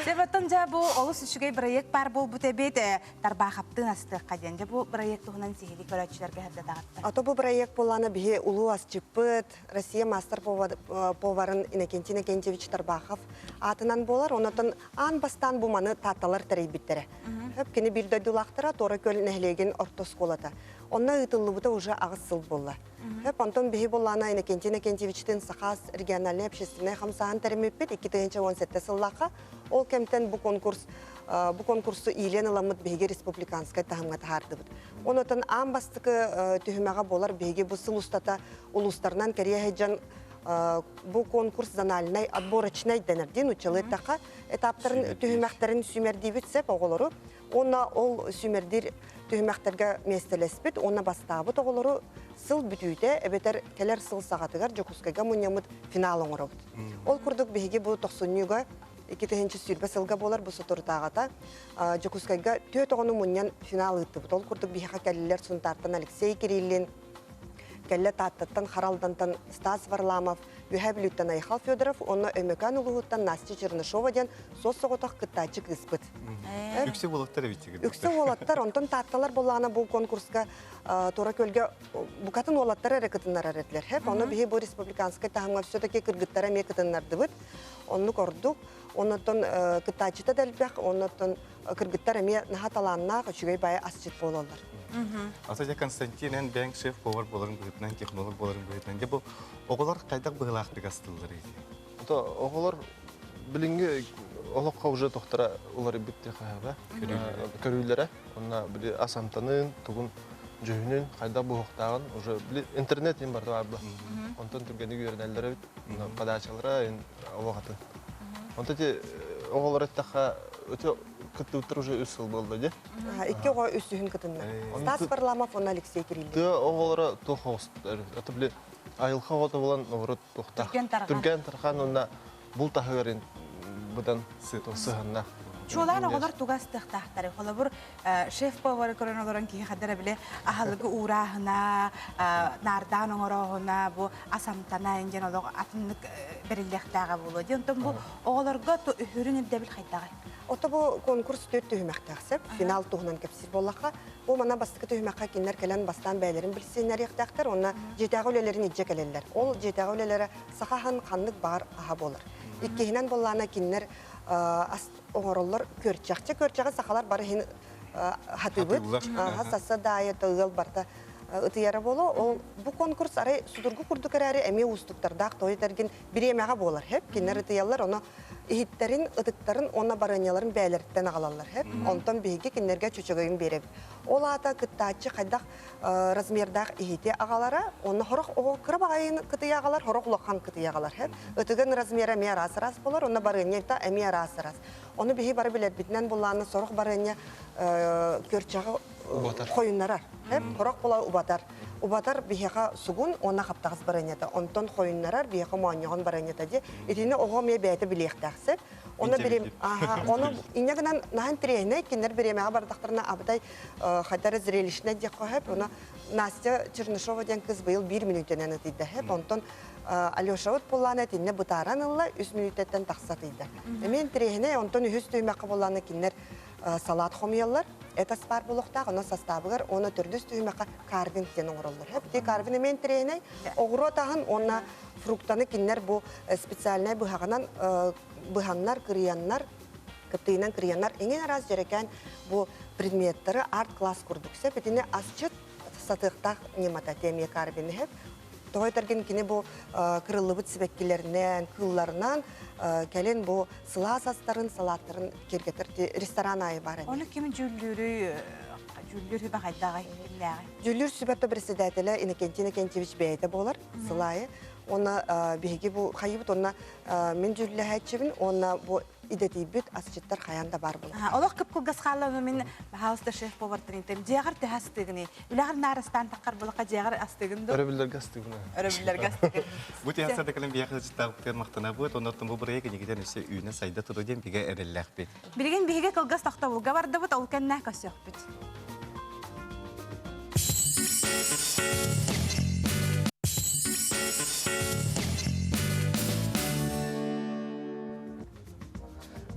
Дьэ, оттон дьэ бу олус үчүгэй бырайыак баар буолбут эбит. Тарбаахаптыын астыахха диэн. Дьэ бу бырайыак туһунан сиһилии көрөөччүлэргэ сырдатаҕыттар. Ото бу бырайыак буоллаана биһи улуу асчыппыт, Россия мастер поварын Иннокентий Иннокентьевич Тарбахов аатынан буолар. Онотон аан бастаан бу маны таатталар тэрийбиттэрэ. Хөп кини биир дойдулаахтара Туора Күөл нэһилиэгин орто оскуолата. Онно ыытыллыбыта уже аҕыс сыл буолла. Хөп онтон биһи буоллаана Иннокентий Иннокентьевичтин Сахаас региональнай общественнай хамсааһын тэриммиппит 2017 сыллаахха. Ол кэмтэн бу конкурс бу конкурсу иилэн ыламмыт биһиги республиканскай таһымҥа таһаардыбыт. Онотон аан бастакы түһүмэҕэ буолар биһиги бу сыл устата улуустарынан кэрийэ сылдьан бу конкурс зональнай отборочнай дэнэр диэн уччалыы эттэххэ этаптарын түһүмэхтэрин сүүмэрдиибит сеп оҕолору уонна ол сүүмэрдиир түһүмэхтэргэ миэстэлэспит уонна бастаабыт оҕолору сыл бүтүүтэ эбэтэр кэлэр сыл саҕатыгар Дьокуускайга мунньаммыт финал оҥоробут. Ол курдук биһиги бу тохсунньуга 2020 сылга буолар бу соторутааҕыта Дьокуускайга түөрт оҕону мунньан финал ыыттыбыт. Ол курдук биһиэхэ кэллилэр Сунтаартан Алексей Кириллин, кэллэ Тааттаттан Харалдантан Стас Варламов, Үөһээ Бүлүүттэн Айхал Федоров уонна Өймөкөөн улууһуттан Настя Чернышова диэн суос-соҕотох кыттааччы кыыспыт. Үксэ уолаттар эбит Үксэ уолаттар, онтон таатталар буоллаҕына бу конкурска Туора Күөлгэ букатын уолаттар эрэ кытыннарар этилэр. Хэп, ону биһи бу республиканскай таһымҥа все-таки кыргыттара эмиэ кытыннардыбыт. Оннук ордук. Оннуттан кыттааччыта да элбэх, оннуттан кыргыттар эмиэ наһаа талааннаах, үчүгэй баайы асчыт буолаллар. Аса дьэ Константин эн бэйэҥ шеф-повар буоларын быһыытынан, технолог буоларын быһыытынан, дьэ бу оҕолор хайдах быһыылаахтык астыыллар эти? Ото оҕолор билиҥҥи олоххо уже тохтора уларыйбыт диэхэ көрүүлэрэ. Онно били ас амтанын, тугун дьүһүнүн, хайдах буһуохтааҕын уже били интернет иһин барыта баар була. Онтон түргэнник үөрэнэллэр эбит. Подачалара олох атын. Онто ити оҕолор эттэххэ өтө кыттыбыттар уже үс сыл буолла дии. Икки оҕо үсүһүн кытынна. Стас Варламов уонна Алексей Кириллин. Тыа оҕолоро туох оҕустар? Это били айылҕа оҕото буолан наоборот туохтаах. Түргэн тарҕан. Түргэн тарҕан уонна бул таһыгар быдан сыһынна. Чуолаан оҕолор туга астыахтаахтары. Холобур, шеф-повары көрөн олорон киһи хадара биле аһылыгы уурааһына, наардаан оҥорооһуна, бу ас амтана диэн олох атыннык бэриллиэхтээҕэ буолуо. Диэн онтон бу оҕолорго үһүрүн ирдэбил хайдаҕай? Ото бу конкурс төрт түһүмэхтээх сөп. Финал туһунан кэпсиир буоллахха, бу мана бастакы түһүмэххэ кинилэр кэлэн бастаан бэйэлэрин билсиһиннэриэхтээхтэр уонна дьиэтээҕи үлэлэрин илдьэ кэлэллэр. Ол дьиэтээҕи үлэлэрэ саха аһын ханнык баҕар аһа буолар. Иккиһинэн буоллаана кинилэр ас оҥороллор күөрчэхчэ. Күөрчэҕи сахалар бары иһин хатыыбыт. Сасса даайы ыал барта ытыйара буолуо. Ол бу конкурс арай судургу курдук эрээри эмиэ уустуктардаах той этэргин бириэмэҕэ буолар. Хэп кинилэр ытыйаллар, ону иһиттэрин, ытыктарын уонна барыанньаларын бэйэлэриттэн аҕалаллар. Хэп онтон биһиги кинилэргэ чөчөгөйүн биэрэбит. Ол аата кыттааччы хайдах размердаах иһити аҕалара, онно хорох оҕо кыра баҕайын кытыйа аҕалар, хорох улахан кытыйа аҕалар. Ытыгын размера эмиэ араас-араас болар, онно барыанньа эмиэ араас-араас. Ону биһи бары билэрбитинэн буллааны сорох барыанньа көрчэҕи хойуннарар. Хорох була убатар. Убатар биһиэхэ сугун уонна хаптаҕас барыанньата. Онтон хойуннарар биһиэхэ моонньоҕон барыанньата дии. Итини оҕо эмиэ бэйэтэ билиэхтээх сөп. Оны бирим, оны инньэ гынан наһаа интэриэһинэй, кинилэр бириэмэҕэ бардахтарына абытай хайдара зрелищнай диэххэ сөп. Ону Настя Чернышова диэн кыз быйыл биир мүнүүтэнэн ытыйда сөп. Онтон Алешабыт буоллаана итиннэ бытааран ылла, үс мүнүүтэттэн тахса ытыйда. Эмиэ интэриэһинэй, онтон үһүс түһүмэххэ буоллаана кинилэр салат хомуйаллар. Это спар буолуохтаах, онон састаабыгар уонна төрдүс түһүмэххэ карвинг диэн оҥороллор. Ити карвин эмиэ интэриэһинэй. Оҕуруот аһын уонна фруктаны кинилэр бу специальнай быһаҕынан быһаннар, кырыйаннар, кыптыйынан кырыйаннар эҥин араас дьэрэкээн бу предметтары арт-класс курдук сөп. Итини асчыт сатыахтаах ньымата темия карвин иһеп. Тоҕо этэргин кини бу кырыллыбыт сибэккилэринэн, кыылларынан кэлин бу сылаас астарын, салааттарын киэргэтэр ресторан аайы баар Оны ким дьүүллүүрүй дьүүллүүр сүбэ хайдаҕай кимнээҕий? Дьүүллүүр сүбэ председателэ Иннокентий Иннокентьевич бэйэтэ буолар сыл аайы. Уонна биһиги бу хайыбыт уонна мин дьүүллэһээччибин уонна бу идэтийбит асчыттар хайаан да баар буолар. Олох кып-кылгас хаалла мин хаалыста шеф повар тем дьиэҕэр төһө астыгыный? Үлэҕэр наарастаан таххар булаха дьиэҕэр астыгын ду? Өрөбүллэргэ астыгын. Өрөбүллэргэ астыгын. Бу тиһэсэ декален биһиэхэ сытаабытыгар махтанабыт, оннортон бу бырайыак инигитен өссө үүнэ сайда туру диэн бигэ эрэллээхпит. Билигин биһиги кылгас тохтобулга бардыбыт, ол кэннэ көрсүөхпүт.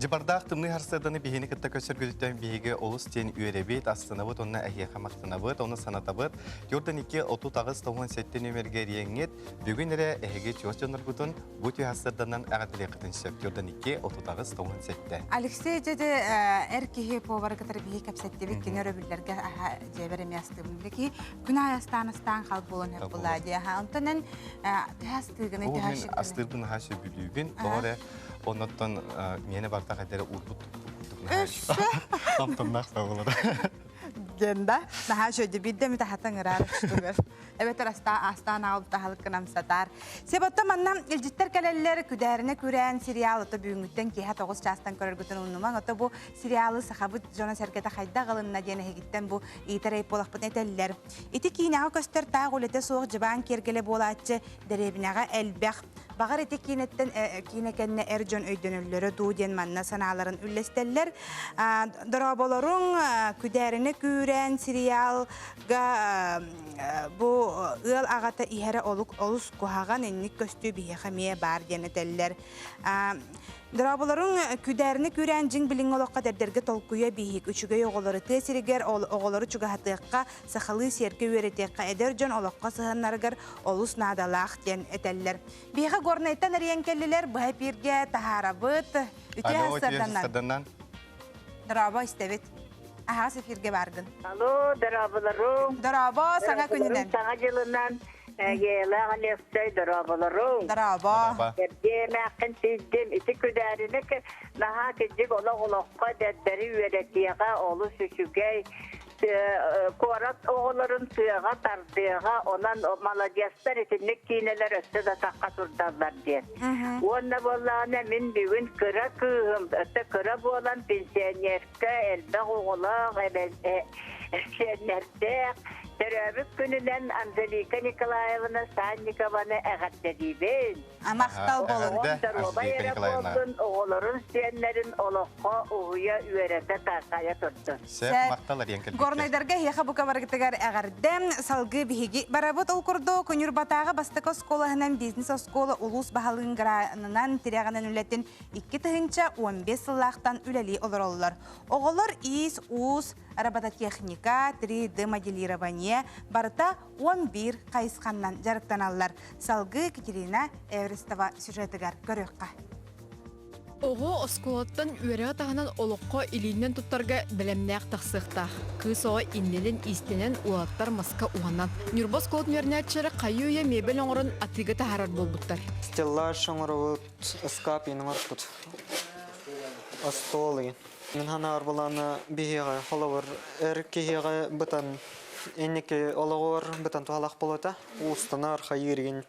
Дьыбардаах тымныы харсыаданы биһини кытта көрсөргүтүттэн биһиги олус диэн үөрэбит, астынабыт уонна эһиэхэ махтанабыт, ону санатабыт. Төрдөн 2 38 97 нүмергэ эриэҥҥит. Бүгүн эрэ эһиги чугас дьонноргутун бу түһ харсыаданан эҕэрдэлиэххитин сөп. Төрдөн 2 38 97. Алексей дьэ эр киһи повары кытары биһи кэпсэттибит, кини өрөбүллэргэ аха дьиэбэр эмиэ астыыбын. Ки күн аайы астаан астаан хал буолан хөп була дии. Онтон эн төһө астыыгыный, төһө Мин астыырбын наһаа сөбүлүүбүн. Тоҕо эрэ Оннуттан миэнэ бартах эдэрэ уурбут Өссө. Амтаннаах сабылар. Диэн да, наһаа үчүгэй биирдэ эмит аһатан ыраар оччотугар. Эбэтэр астаан аҕалбыт аһылыккын амсатаар. Себотто манна илдьиттэр кэлэллэр, күдээринэ күрээн сериал ото бүгүҥҥүттэн киэһэ 9 чаастан көрөргүтүн умнумаҥ. Ото бу сериалы сахабыт дьоно-сэргэтэ хайдах ылынна диэн эһигиттэн бу ыйытар буолахпытын этэллэр. Ити киинэҕэ көстөр таах үлэтэ суох дьыбаан киэргэлэ буолааччы дэриэбинэҕэ элбэх. Баҕар ити киинэттэн киинэ кэннэ эр дьон өйдөнөллөрө дуу диэн манна санааларын үллэстэллэр. Дорооболоруҥ Күдээринэ күүрээн сериалга бу ыал аҕата иһэрэ олус куһаҕан инник көстүү биһиэхэ эмиэ баар диэн этэллэр. Дорооболоруҥ Күдээринэ күүрээн дьиҥ билиҥҥи олоххо эдэрдэргэ толкуйа биһик үчүгэй оҕолору тыа сиригэр оҕолору чугаһатыахха сахалыы сиэргэ үөрэтиэххэ эдэр дьон олоххо сыһыаннарыгар олус наадалаах диэн этэллэр. Биһиэхэ Горнайтан эрийэн кэллилэр, быһа эпииргэ таһаарабыт. Үтүө сарданан. Дорообо, истэбит. Аһаас эфиргэ бааргын. Алло, дорооболорум. Дорообо, саҥа күнүнэн. Саҥа дьылынан Елаах Алексей, дорооболорум. Дорообо. Эрдиэмээххин тиийдим. Ити күдээринэ наһаа кырдьык олох олоххо эдэрдэри үөрэтиэҕэ олус үчүгэй. Куорат оҕолорун тыаҕа тардыаҕа, онон маладьыастар итинник киинэлэр өссө да тахха турдаллар диэн. Уонна буоллаҕына мин бүгүн кыра кыыһым, өссө кыра буолан пенсионерка элбэх оҕолоох, сиэннэрдээх, төрөөбүт күнүнэн Анжелика Николаевна Санникованы эҕэрдэлиибин. Махтал болун. Доруобай эрэ буоллун, оҕолорун, сиэннэрин олоххо уһуйа, үөрэтэ, такайа турдун. Сөп, махтал эриэн кэлбиккэ. Горнайдарга эһиэхэ бука барыгытыгар эҕэрдэ. Салгыы биһиги барабыт. Ол курдук, Ньурбатааҕы бастакы оскуолаһынан бизнес-оскуола улуус баһылыгын гранынан тирэҕинэн үлэтин 2015 сыллаахтан үлэлии олороллор. Оҕолор иис-уус, робототехника, 3D моделирование барыта 11 хайысханнан дьарыктаналлар. Салгыы Екатерина Эверестова сюжетыгар көрүөххэ. Оҕо оскуолаттан үөрэҕи таһынан олоххо илиинэн туттарга бэлэмнээх тахсыахтаах. Кыыс оҕо иннинэн иистэнэн, уолаттар маска уһанан. Ньурба оскуолатын үөрэнээччилэрэ хайыы-үйэ миэбэл оҥорон атыыга таһаарар буолбуттар. Стеллаж оҥоробут, ыскаап иин оҥорбут. Остуол иин. Мин санаабар былаана биһиэхэ, холобур, эр киһиэхэ бытан инники олоҕор бытан туһалаах буолуота. Уустанар, хайыыр игин.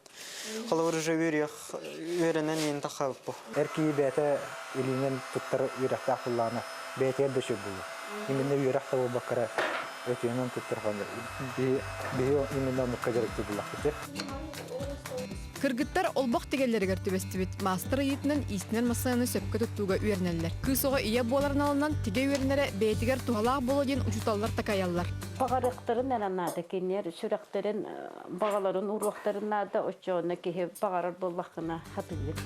Холобур, уже үөрүйэх үөрэнэн иин таххабыппы. Эр киһи бэйэтэ илиинэн туттар үөрэхтээх буоллаҕына, бэйэтигэр да үчүгэй буолуо. Именно үөрэх да буолбакка эрэ өтүйэнэн туттар биһи именно оннукка дьарыктыы буллахпыт. Кыргыттар олбох тигэллэригэр түбэстибит. Маастар ыйыытынан иистэнэр массыынаны сөпкө туттууга үөрэнэллэр. Кыыс оҕо ийэ буоларын алынан тигэ үөрэнэрэ бэйэтигэр туһалаах буолуо диэн учууталлар такайаллар. Баҕарыахтарын эрэ наада кинилэр сүрэхтэрин баҕаларын уруохтарын наада оччоҕуна киһи баҕарар буоллаххына хатыыр.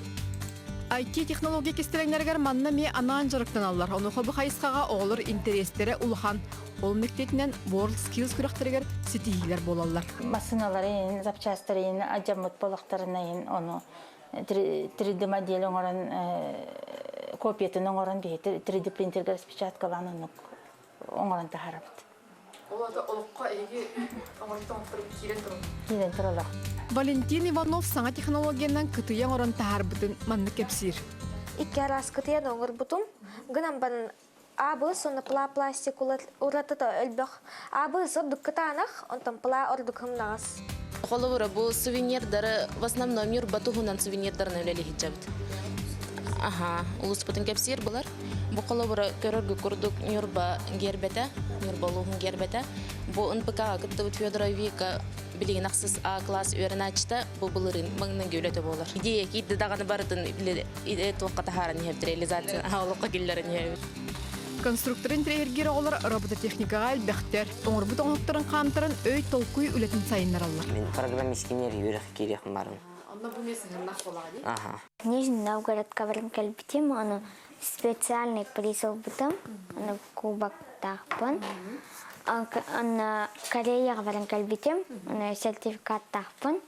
IT-технология кистэлэҥнэригэр манна эмиэ анаан дьарыктаналлар. Онуоха бу хайысхаҕа оҕолор интэриэстэрэ улахан. Ол мэктиэтинэн WorldSkills күрэхтэригэр ситиһиилэр буолаллар. Массыыналары запчастарын адьаммыт болохторун иһин ону 3D модель оҥорон копиятын оҥорон биһи 3D принтергэ распечаткалаан оннук оҥорон таһаарабыт. Ол аата олоххо эһиги оҥорбут оҥотторугут киирэн турар. Киирэн тураллар. Валентин Иванов саҥа технологиянан кытыйа оҥорон таһаарбытын маннык кэпсиир. Икки араас кытыйаны оҥорбутум. Гынан баран Аабыс уонна пла пластик уратыта өлбөх. Аабыс ордук кытаанах, онтон пла ордук хымнаҕас. Холобура, бу сувенирдары в основном Ньурба туһунан сувенирдарынан үлэлиһиччэбит. Аха, улуспутун кэпсиир булар. Бу холобура көрөргө курдук Ньурба гербэтэ, Ньурба улууһун гербэтэ. Бу НПК-ҕа кыттыбыт Федорова Вика билигин ахсыс А класс үөрэнээччитэ бу былырыын маҥнайгы үлэтэ буолар. Идея киирдэ даҕаны барытын туохха таһааран иһэбит, реализация олоххо киллэрэн иһэбит. Конструкторы интэриэһиргиир оҕолор робототехникаҕа элбэхтэр. Оҥорбут оҥоһуктарын хаамтаран өй-толкуй үлэтин сайыннараллар. Мин программистка үөрэх киириэхим барын. Онно бу сыһыннах буолаҕа дии? Аха. Нижний Новгородка баран кэлбитим, ону специальный приз ылбытым, ону кубоктаахпын. Онно Кореяҕа баран кэлбитим, ону сертификаттаахпын.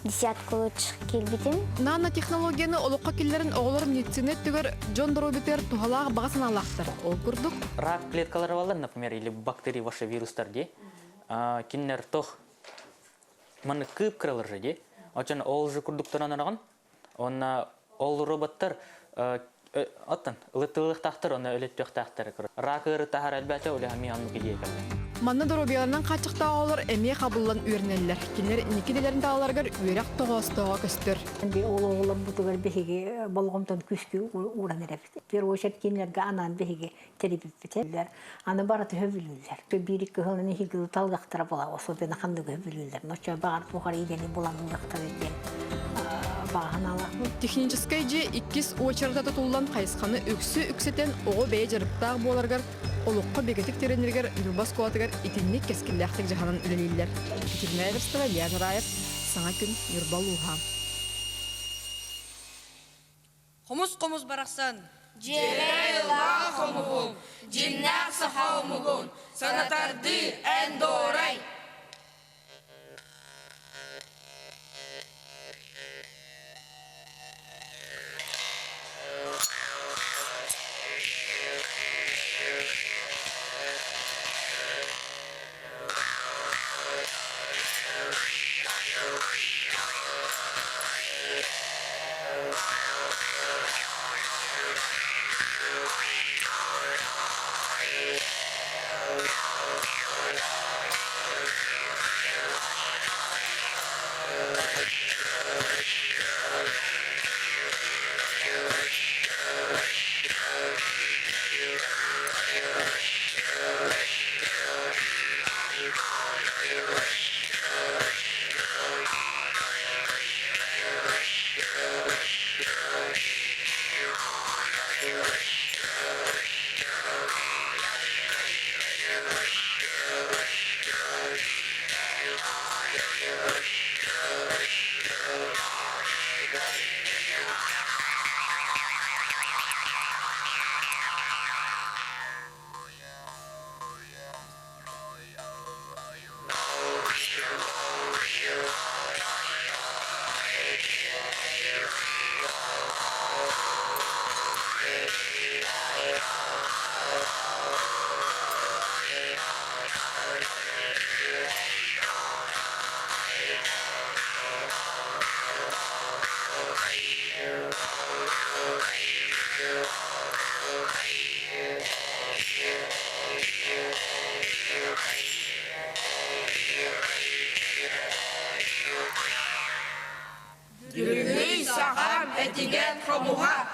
Десятка лучших киирбитим. Нанотехнологияны олоххо киллэрэн оҕолор медицина өттүгэр дьон доруобуйатыгар туһалаах баҕа санаалаахтар. Ол курдук Рак клеткалары балар, например, или бактерии ваши вирустар дии. Кинилэр тох манны кыып кыралар же дии. Очон ол же курдуктаран араҕын. Онна ол роботтар оттон ылыттылыктаахтар, онно өлөттүөхтаахтар. Рак ыары таһар элбээтэ, улахан эмиэ оннук идея кэллэ. Манна доруобуйаларынан хааччахтаах оҕолор эмиэ хабыллан үөрэнэллэр. Кинилэр инники идэлэрин талаларыгар үөрэх тоҕоостооҕо көстөр. Ол оҕолорбутугар биһиги болҕомтону күүскэ ууран эрэбит. В первую очередь кинилэргэ анаан биһиги тэрийбиппит. Аны бары төһө бүлүүллэр. Биир кыһылын иһигил талгахтара була, особенно ханныгы бүлүүллэр. Ночо баҕар туохар идэни булан ылыахтара диэн бааһыналаах. Техническэй дьиэ иккис уочарата тутуллан хайысханы үксү үксэтэн оҕо бэйэ дьарыктаах буоларыгар олоххо бигэтик тирэнэригэр Ньурба оскуолатыгар итинник кэскиллээхтик дьаһанан үлэлииллэр. Екатерина Эверстова, Илья Жараев, Саҥа күн, Ньурба улууһа. Хомус-хомус барахсан Дьиэрэй ыллаах хомуһум, дьиҥнээх саха омугун, санатардыы эн доорай! Дьүрүһүй сахам этигэн хомуһа!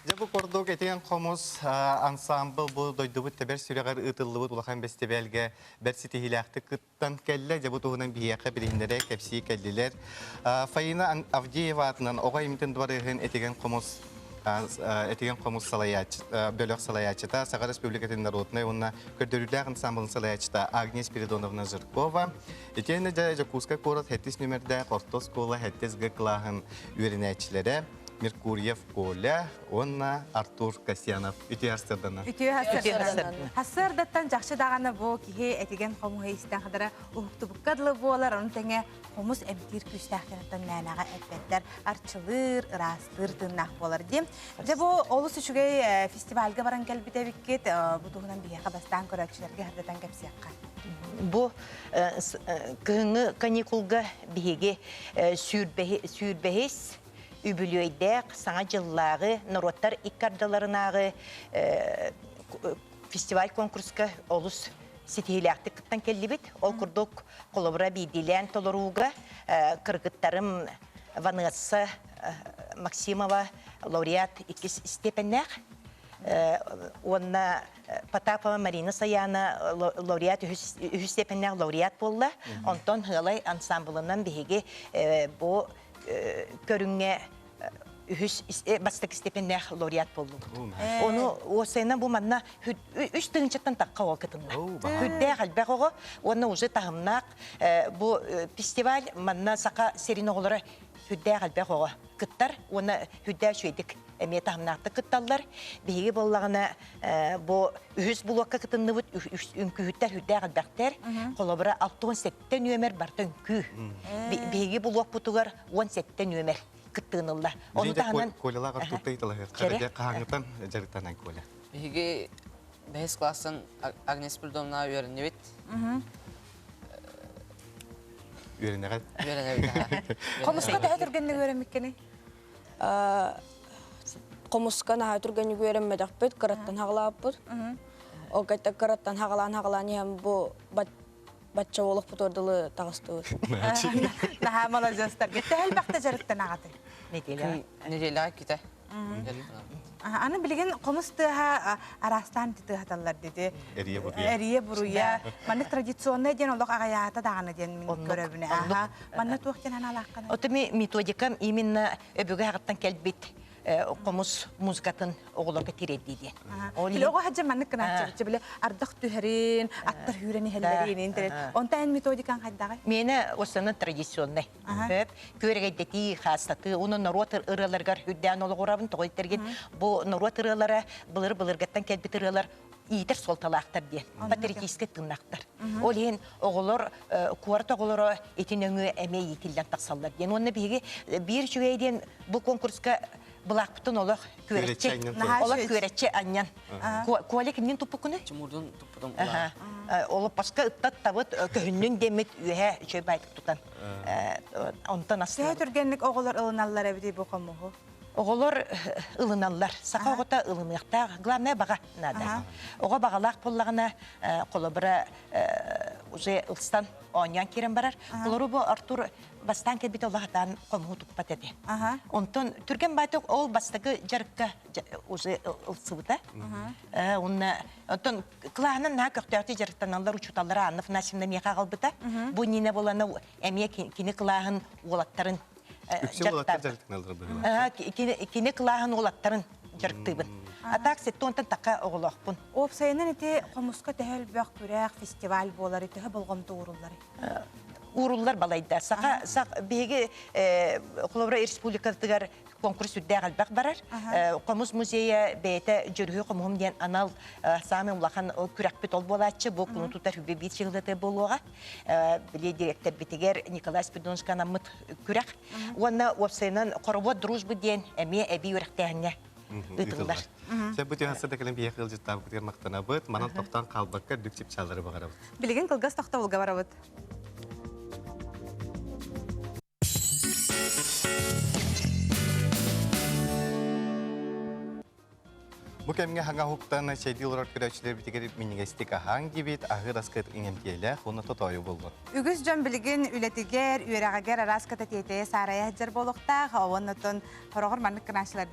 Дьэ бу курдук этигэн хомус ансаамбыл бу дойдубут тэбэр сүрэҕэр ыытыллыбыт улахан бэстибээлгэ бэрт ситиһиилээхтик кыттан кэллэ. Дьэ бу туһунан биһиэхэ билиһиннэрэ кэпсии кэллилэр. Фаина Авдеева аатынан оҕо имитин дыбарыаһын этигэн хомус этигэн хомус салайааччы бөлөх салайааччыта Саха Республикатын народнай уонна көрдөрүүлээх ансамблын салайааччыта Агния Спиридоновна Жиркова итиэннэ дьэ Дьокуускай куорат сэттис нүмердээх орто оскуола сэттис Г кылааһын үөрэнээччилэрэ. Меркурьев Коля уонна Артур Касьянов. Үтүө сарсыарданан. Үтүө сарсыарданан. Сарсыардаттан жакшы даҕаны бу киһи этигэн хомуһу истэн хадара уһуктубукка дылы буолар, ону тэҥэ хомус эмтиир күүстээх кэнниттэн мээнэҕэ эппэттэр, арчылыыр, ыраастыыр тыыннаах буолар диэн. Дьэ бу олус үчүгэй фестивальга баран кэлбит эбиккит, бу туһунан биһиэхэ бастаан көрөөччүлэргэ сырдатан кэпсиэххэ. Бу кыһыҥҥы каникулга биһиги сүүрбэһис үбүлүөйдээх Саҥа дьыллааҕы норуоттар икки ардыларынааҕы фестиваль-конкурска олус ситиһиилээхтик кыттан кэллибит. Ол курдук, холобура биирдиилээн толорууга кыргыттарым Ванесса Максимова лауреат иккис степеннээх уонна Потапова Марина Саяна лауреат үһүс степеннээх лауреат буолла. Онтон Һыалай ансамблынан биһиги бу көрүҥҥэ үһүс бастакы степеннээх лауреат буоллубут. Ону уосайынан бу манна үс тыһыынчаттан тахха оҕо кытынна. Үрдээх элбэх оҕо уонна уже таһымнаах бу фестиваль манна саха сирин оҕолоро үрдээх элбэх оҕо кыттар уонна үрдээх үчүгэйдик эмиэ таһымнаахтык кытталлар. Биһиги буоллаҕына бу үһүс блокка кытынныбыт үҥкүүһүттэр үрдээх элбэхтэр. Холобура 67 нүөмэр барыта үҥкүү. Биһиги блокпутугар 17 нүөмэр кыттыынылла. Ону таһынан Колялаах Артурта ыйыталаһыах. Харыйа хаһааҥҥытан дьарыктанан Коля? Биһиги бэһис класстан Агнес Спиридоновна үөрэннибит. Үөрэнэҕит? Үөрэнэбит. Хомуска төһө түргэнник үөрэммиккиний? Хомуска наһаа түргэнник үөрэммэтэхпит, кыраттан хаҕалаабыппыт. Ол кайта кыраттан хаҕалаан-хаҕалаан иһэн бу бачча олохпутугар дылы таҕыстыбыт. Наһаа маладьыастарга. Төһө элбэхтэ дьарыктанаҕытый? Неделяҕа. Неделяҕа ките. Аны билигин хомус тыаһа араастаан тыаһаталлар диди. Эрийэ буруйа. Эрийэ буруйа. Маннык традиционнай диэн олох аҕайаата даҕаны диэн мин көрөбүнэ. Манна туох диэн аналааххына? Ото методикам именно өбүгэ аҕыттан кэлбит хомус музыкатын оҕолорго тириэрдии диэн. Били оҕо хадьа маннык гынааччы били ардах түһэрин, аттар хүүрэн иһэллэрин интерен. Онта эн методикаң хайдаҕай? Миэнэ основной традиционный. Хөп, күөрэгэйдэтии, хаастатыы, уну норуот ырыаларыгар үрдээн олоҕурабын тоҕо иттерген бу норуот ырыалара былыр-былыргаттан кэлбит ырыалар иитэр суолталаахтар диэн патриотическай тыыннаахтар. Ол иһин оҕолор куорат оҕолоро ити нөҥүө эмиэ иитиллэн тахсаллар диэн. Уонна биһиги биир үчүгэй диэн бу конкурска былаахпытын олох күөрэччи олох күөрэччи анньан. Коля кимнин туппуккуну? Тимурдун туппутум. Олоппоска ыттаттабыт көһүннүн диэммит үөһэ үчүгэй байтык тутан. Онтон Төһө түргэнник оҕолор ылыналлар эбитий бу хомуһу? Оҕолор ылыналлар. Саха оҕото ылыныахтаах. Главное баҕа наада. Оҕо баҕалаах буоллаҕына, холобура, уже ылсан оонньоон киирэн барар. Олору бу Артур бастаан кэлбит олохатаан хомуһу туппат этэ. Онтон түргэн баайтык ол бастакы дьарыкка уже ылсыбыта. Онна онтон кылааһынан наһаа көхтөөхтүк дьарыктаналлар учууталлара Анна Афанасьевна миэхэ аҕалбыта. Бу Нина буолана эмиэ кини кылааһын уолаттарын Үксэ уолаттар дьарыктаналлар быһыылаах. Кини кылааһын уолаттарын дьарыктыыбын. А так сеттуонтан такка оҕолоохпун. Уопсайынан ити хомуска төһө элбэх күрэх, фестиваль буолары, төһө болҕомто ууруллар? Ууруллар балайда. Саха биһиги холобура республикатыгар конкурс үрдээх элбэх барар. Хомус музейа бэйэтэ Дьөрүһү хомуһум диэн анал саамай улахан күрэхпит ол буолааччы. Бу куну тутар хүбэ биир чыгылыты буолуоҕа. Били директорбитигэр Николай Спиридоновичка анаммыт күрэх. Уонна уопсайынан хоровод дружбы диэн эмиэ эбии үөрэхтээһиҥҥэ ыытыллар. Сэ бу түһэн сыда кэлэн биһиэхэ ыалдьыттаабыкытыгар махтанабыт. Манан тохтоон хаалбакка үрдүк чыпчааллары баҕарабыт. Билигин кылгас тохтобулга барабыт. Бу кэмҥэ хаҥа уһуктан чэйдии олорор көрөөччүлэрбитигэр минньигэстик аһааҥ диэбит аһыыр аскыт иҥэмтиэлээх уонна тотоойу буоллун. Үгүс дьон билигин үлэтигэр, үөрэҕигэр араас кататиэтэйэ саарайа сылдьар буолуохтаах. Уонна оттон хороҕор маннык гынааччылар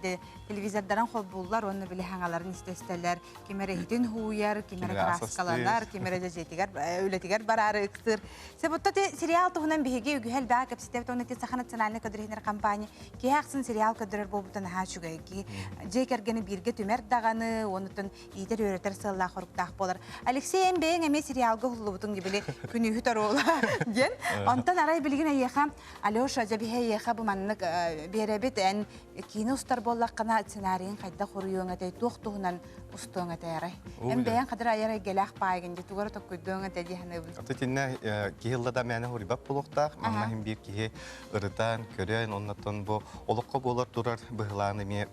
телевизордарын холбууллар уонна били хаҥаларын истэ-истэлэр. Ким эрэ иһитин һууйар, ким эрэ кырааскаланар, ким эрэ дьиэтигэр, үлэтигэр бараары ыксыыр. Себутта ти сериал туһунан биһиги үгүһэ элбэҕи кэпсэтэбит уонна ити Саха национальнай көдөрүһүнэр компания киһи ахсын сериал көрдөрөр буолбута наһаа үчүгэй. Дьиэ кэргэни бииргэ түмэр даҕаны. даҕаны, онутун иитэр-үөрэтэр сыаллаах хоруктаах буолар. Алексей, эн бэйэҥ эмиэ сериалга уһуллубутуҥ били күнүүһү торуола диэн. Онтон арай билигин эйиэхэ Алеша, дьэ биһи эйиэхэ бу маннык биэрэбит, эн киинэ устар буоллаххына сценарийын хайдах уруйуоҥ этэй, туох туһунан устуоҥ этэй арай? Эн бэйэҥ хадыр айар эйгэлээх паайгын дии, тугу эрэ токкуйдуоҥ этэ дии саныыбын. Аты итиннэ киһи ылла да мээнэ хуруйбат буолуохтаах. Манна иһин биир киһи ырытан, көрөн, оннотон бу олоххо буолар турар быһылаан эмиэ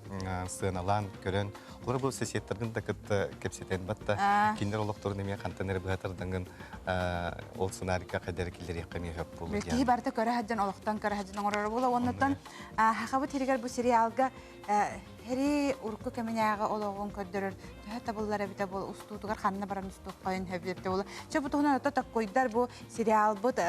сыаналаан көрөн, олор бу соседтарын да кытта кэпсэтэн батта, кинилэр олохторун эмиэ хантан эрэ быһатардангын ол сценарийга хайдары киллэриэххэ эмиэ хөп буолуо. Киһи барыта көрө сылдьан олохтон көрө сылдьан оҥороро буола. Оннуттан Хахабыт сиригэр бу сериалга Хэри урукку кэминээҕи олоҕун көрдөрөр төһө табыллар эбитэ буол устуутугар ханна баран устуоххайын сөбүлэптэ буола. Чэ бу туһунан ото токкуйдар бу сериалбыт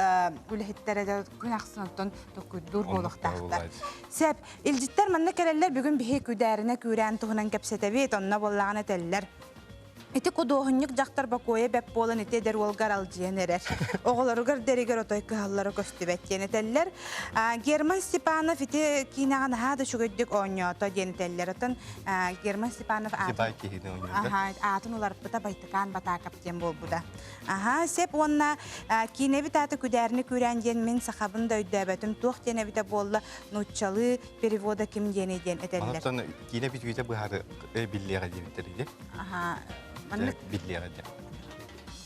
үлэһиттэрэ да күн ахсын оттон токкуйдуур буолуохтаахтар. Сөп. Илдьиттэр манна кэлэллэр бүгүн биһи күдээринэ күүрээн туһунан кэпсэтэбит. Онно буоллаҕына этэллэр. Ити худуоһунньук дьахтар бокуойа бэп буолан ити эдэр уолга аралдьыйан эрэр. Оҕолоругар дэригэр отой кыһаллара көстүбэт диэн этэллэр. Герман Степанов ити киинэҕэ наһаа да үчүгэйдик оонньоото диэн этэллэр. Оттон Герман Степанов аатын уларыппыта Байтыкаан Батаакап диэн буолбута. Аха, сеп уонна киинэбит аата Күдээрини күүрээн диэн мин сахабын да өйдөөбөтүм туох диэн эбитэ буолла нууччалыы перевода ким диэний диэн этэллэр. Оттон киинэ бүтүүтэ быһаары биллиэҕэ диэбиттэр ди. Аха, маннык биллиэҕэ диэн.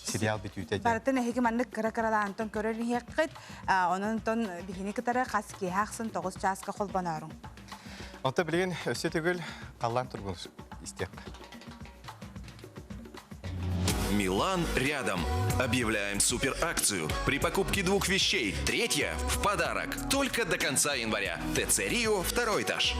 Сериал бүтүүтэ диэн. Барытын эһиги маннык кыра-кыралаантан көрөр иһиэххит. Онон биһини кытары хас киэһэ ахсын 9 чааска холбонооруҥ. Онто билигин өссө төгүл халлаан тургун истиэххэ. Милан рядом. Объявляем суперакцию. При покупке двух вещей третья в подарок. Только до конца января. ТЦ Рио, второй этаж.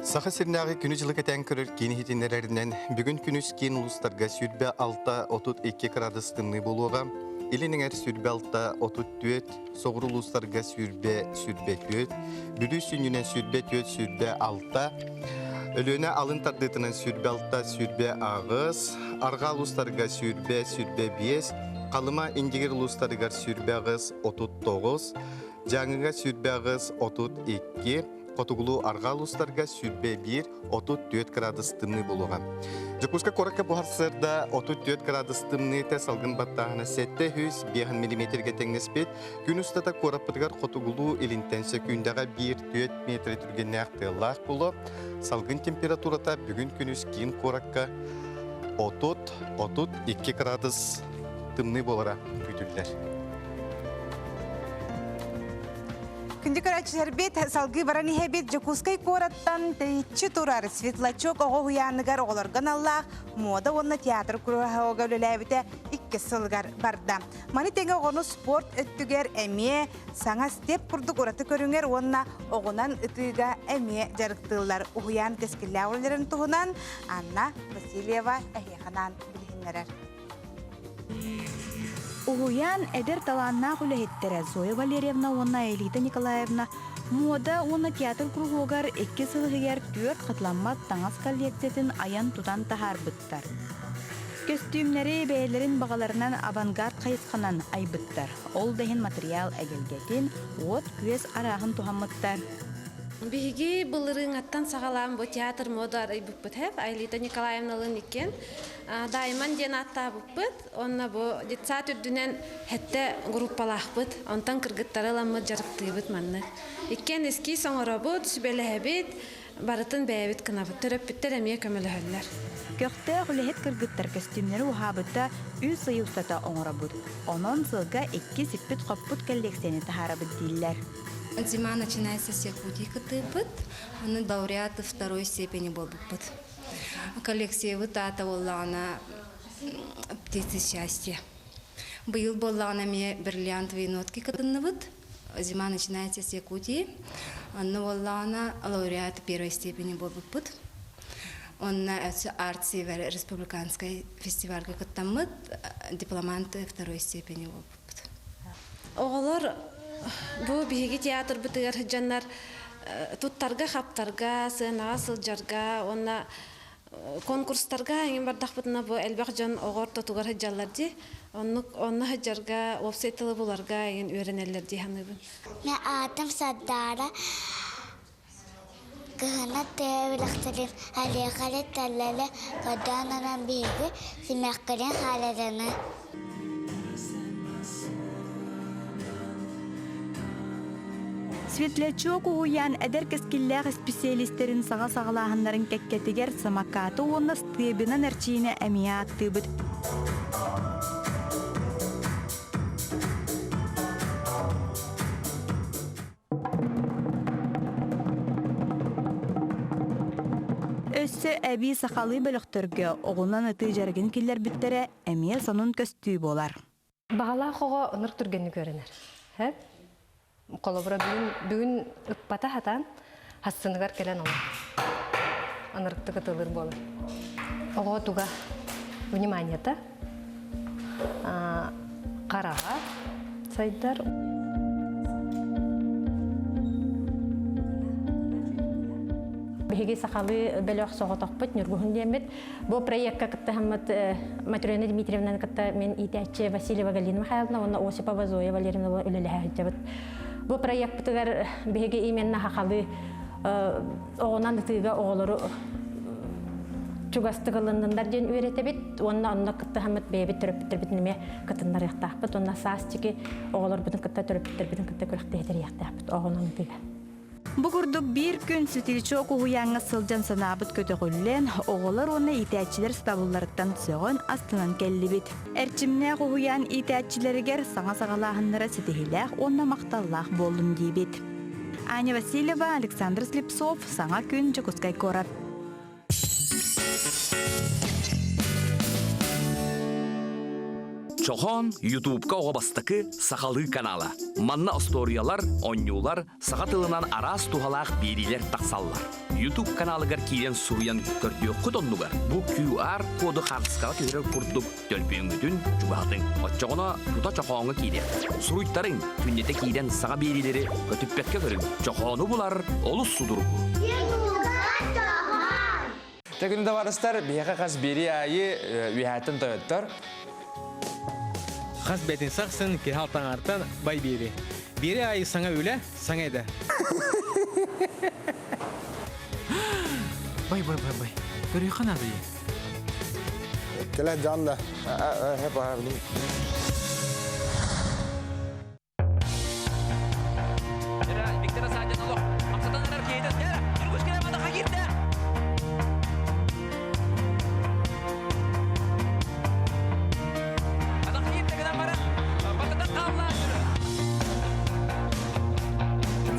Саха сиринээҕи күнү-дьылы кэтээн көрөр киин иһитиннэрэринэн бүгүн күнүс киин улуустарга 26-32 кыраадыс тымныы буолуоҕа. Илин эҥэр 26-34, соҕуруу улуустарга 20-24, Бүлүү сүнньүнэн 24-26, Өлүөнэ алын тардыытынан 26-28, арҕаа улуустарга 20-25, Халыма Индигир улуустарыгар 28-39, Дьааҥыга 28-32, Хотугулуу арҕаа улуустарга 21 34 градус тымныы буолуоҕа. Дьокуускай куоракка бу сарсыарда 34 градус тымныыта салгын баттааһына 705 миллиметргэ тэҥнэспит. Күн устата куораппытыгар хотугулуу илинтэн сөкүүндэҕэ 1-4 метр түргэннээх тыаллаах буолуо. Салгын температурата бүгүн күнүс киин куоракка 30-32 градус тымныы буолара күүтүллэр. Күндү көрөөччүлэрбит, салгыы баран иһэбит Дьокуускай куораттан тэйиччи турар Светлачок оҕо уһуйааныгар оҕолорго аналлаах муода уонна театр куруһуога үлэлээбитэ иккис сылыгар барда. Маны тэҥэ оҕону спорт өттүгэр эмиэ саҥа степ курдук ураты көрүҥэр уонна оҕунан ытыыга эмиэ дьарыктыыллар. Уһуйаан кэскиллээх үлэлэрин туһунан Анна Васильева эһиэхэ анаан билиһиннэрэр. Уһуйаан эдэр талааннаах үлэһиттэрэ Зоя Валерьевна уонна Аэлита Николаевна муода уонна театр куруһуогар икки сыл иһигэр түөрт хатыламмат таҥас коллекциятын айан-тутан таһаарбыттар. Көстүүмнэри бэйэлэрин баҕаларынан авангард хайысханан айбыттар. Ол да иһин матырыйаал эгэлгэтин, уот-күөс арааһын туһаммыттар. Биһиги былырыыҥҥаттан саҕалаан бу театр мода арыйбыппыт һэп Аэлита Николаевналыын иккиэн Дайман диэн ааттаабыппыт. Онно бу детсад үрдүнэн сэттэ группалаахпыт. Онтон кыргыттары ыламмыт дьарыктыыбыт маннык. Иккиэн эскиз оҥоробут, сүбэлэһэбит, барытын бэйэбит гынабыт. Төрөппүттэр эмиэ көмөлөһөллөр. Көхтөөх үлэһит кыргыттар көстүүмнэри уһаабыта үс ый устата оҥоробут. Онон сылга икки сиппит-хоппут коллекцияны таһаарабыт дииллэр. Зима начинается с Якутии кытыыппыт. Аны лауреаты второй степени буолбуппут. Коллекциябыт аата буоллаҕына «Птицы счастья». Быйыл буоллаҕына эмиэ бриллиантовые нотки кытынныбыт. Зима начинается с Якутии. Онно буоллаҕына лауреат первой степени буолбуппут. Онно өссө Арт Север республиканскай фестивальга кыттаммыт, дипломанты второй степени буолбуппут. Оҕолор бу биһиги театрбытыгар сылдьаннар туттарга-хаптарга, сыанаҕа сылдьарга уонна конкурстарга эҥин бардахпытына бу элбэх дьон оҕо ортотугар сылдьаллар дии. Оннук онно сылдьарга, уопсай тылы буларга эҥин үөрэнэллэр дии саныыбын. Мин аатым Сардаара. Кыһына тыа билэхтэрин алиэхали таллала көрдөөн анан биһиги симэхкэрин хаалараны. Светлячок уһуйаан эдэр кэскиллээх исписэлиистэрин саҥа саҕалааһыннарын кэккэтигэр самокаты уонна стебинан эрчийиини эмиэ ааттыыбыт. Өссө эбии сахалыы бөлөхтөргө оҕунан ытыы дьарыгын киллэрбиттэрэ эмиэ сонун көстүү буолар. Баҕалаах оҕо ынырык түргэнник үөрэнэр. Һэ? Холобура бүгүн, бүгүн ыппата хатаан, хассыныгар кэлэн олор. Ынырыктык ытылыр буолар. Оҕо туга вниманиета, хараҕа сайдар. Биһиги сахалыы бөлөх соҕотохпут Ньургуһун диэммит. Бу проекка кыттыһаммыт Матрена Дмитриевнаны кытта мин иитээччи Васильева Галина Михайловна уонна Осипова Зоя Валерьевна үлэлэһэ сылдьабыт. Бу проекпытыгар биһиги именно сахалыы оҕунан ытыыга оҕолору чугастык ылынныннар диэн үөрэтэбит уонна онно кыттыһаммыт бэйэбит төрөппүттэрбитин эмиэ кытыннарыахтаахпыт уонна саас чики оҕолорбутун кытта төрөппүттэрбитин кытта күрэхтэһэ тэрийиэхтээхпит оҕонон ытыыга. Бу курдук биир күн Светлячок уһуйааҥҥа сылдьан санаабыт көтөҕүллэн, оҕолор уонна иитээччилэр сатабылларыттан сөҕөн астынан кэллибит. Эрчимнээх уһуйаан иитээччилэригэр саҥа саҕалааһыннара ситиһиилээх уонна махталлаах буоллун диибит. Аня Васильева, Александр Слепцов, Саҥа күн, Дьокуускай куорат. Чохоон Ютубка оҕо бастакы сахалыы канала. Манна остуоруйалар, оонньуулар, саха тылынан араас туһалаах биэриилэр тахсаллар. YouTube каналыгар киирэн суруйан көрдүөххүт оннугар бу QR коду хаартыскаҕа түһэрэр курдук төлөпүөҥҥүтүн чугаһатыҥ. Оччоҕуна тута чохооҥҥо киириэх. Суруйтарыҥ, күннэтэ киирэн саҥа биэриилэри көтүппэккэ көрүҥ. Чохоону булар олус судургу. Тегүн табаарыстар, биһиэхэ хас биэрии аайы үөһээттэн тойоттор. Хас бэтин сахсын киһи алтаҥартан бай биэри. Биэри аайы саҥа үлэ, саҥа идэ. Бай, бай, бай, бай. Көрүөххэ наада Кэлэ дьаанда. Виктор Асадин олох хамсатан эрэр киһитин Ньургуш кэлэн матаха киирдэ. Атах киирдэ гынан баран бататан хаалла.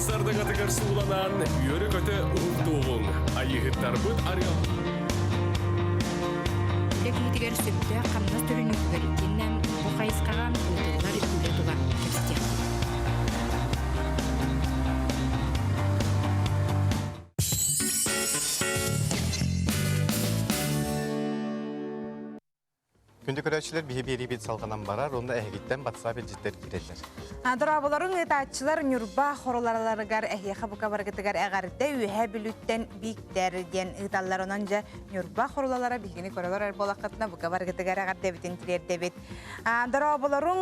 Сардыгатыгар сууланан, үөрэ-көтө уһуктуоҕуҥ. Айыыһыттарбыт арыал. Үлэ киһитигэр сөптөөх хамнас төлөнүүтүгэр итиэннэ бу хайысхаҕа ыытыллар үлэ тула кэпсэтиэхпит. Күндү көрөөччүлэр биһи биэриибит салҕанан барар, онно эһигиттэн батсаап илдьиттэр киирэллэр. Дорооболорун ыытааччылар Ньурба хоролараларыгар эһиэхэ бука барыгытыгар эҕэрдэ үөһэ Бүлүүттэн Бииктэр диэн ыыталлар. Онон дьэ Ньурба хоролалара биһигини көрөлөр эр буолаххытына бука барыгытыгар эҕэрдэбитин тириэрдэбит. Дорооболоруҥ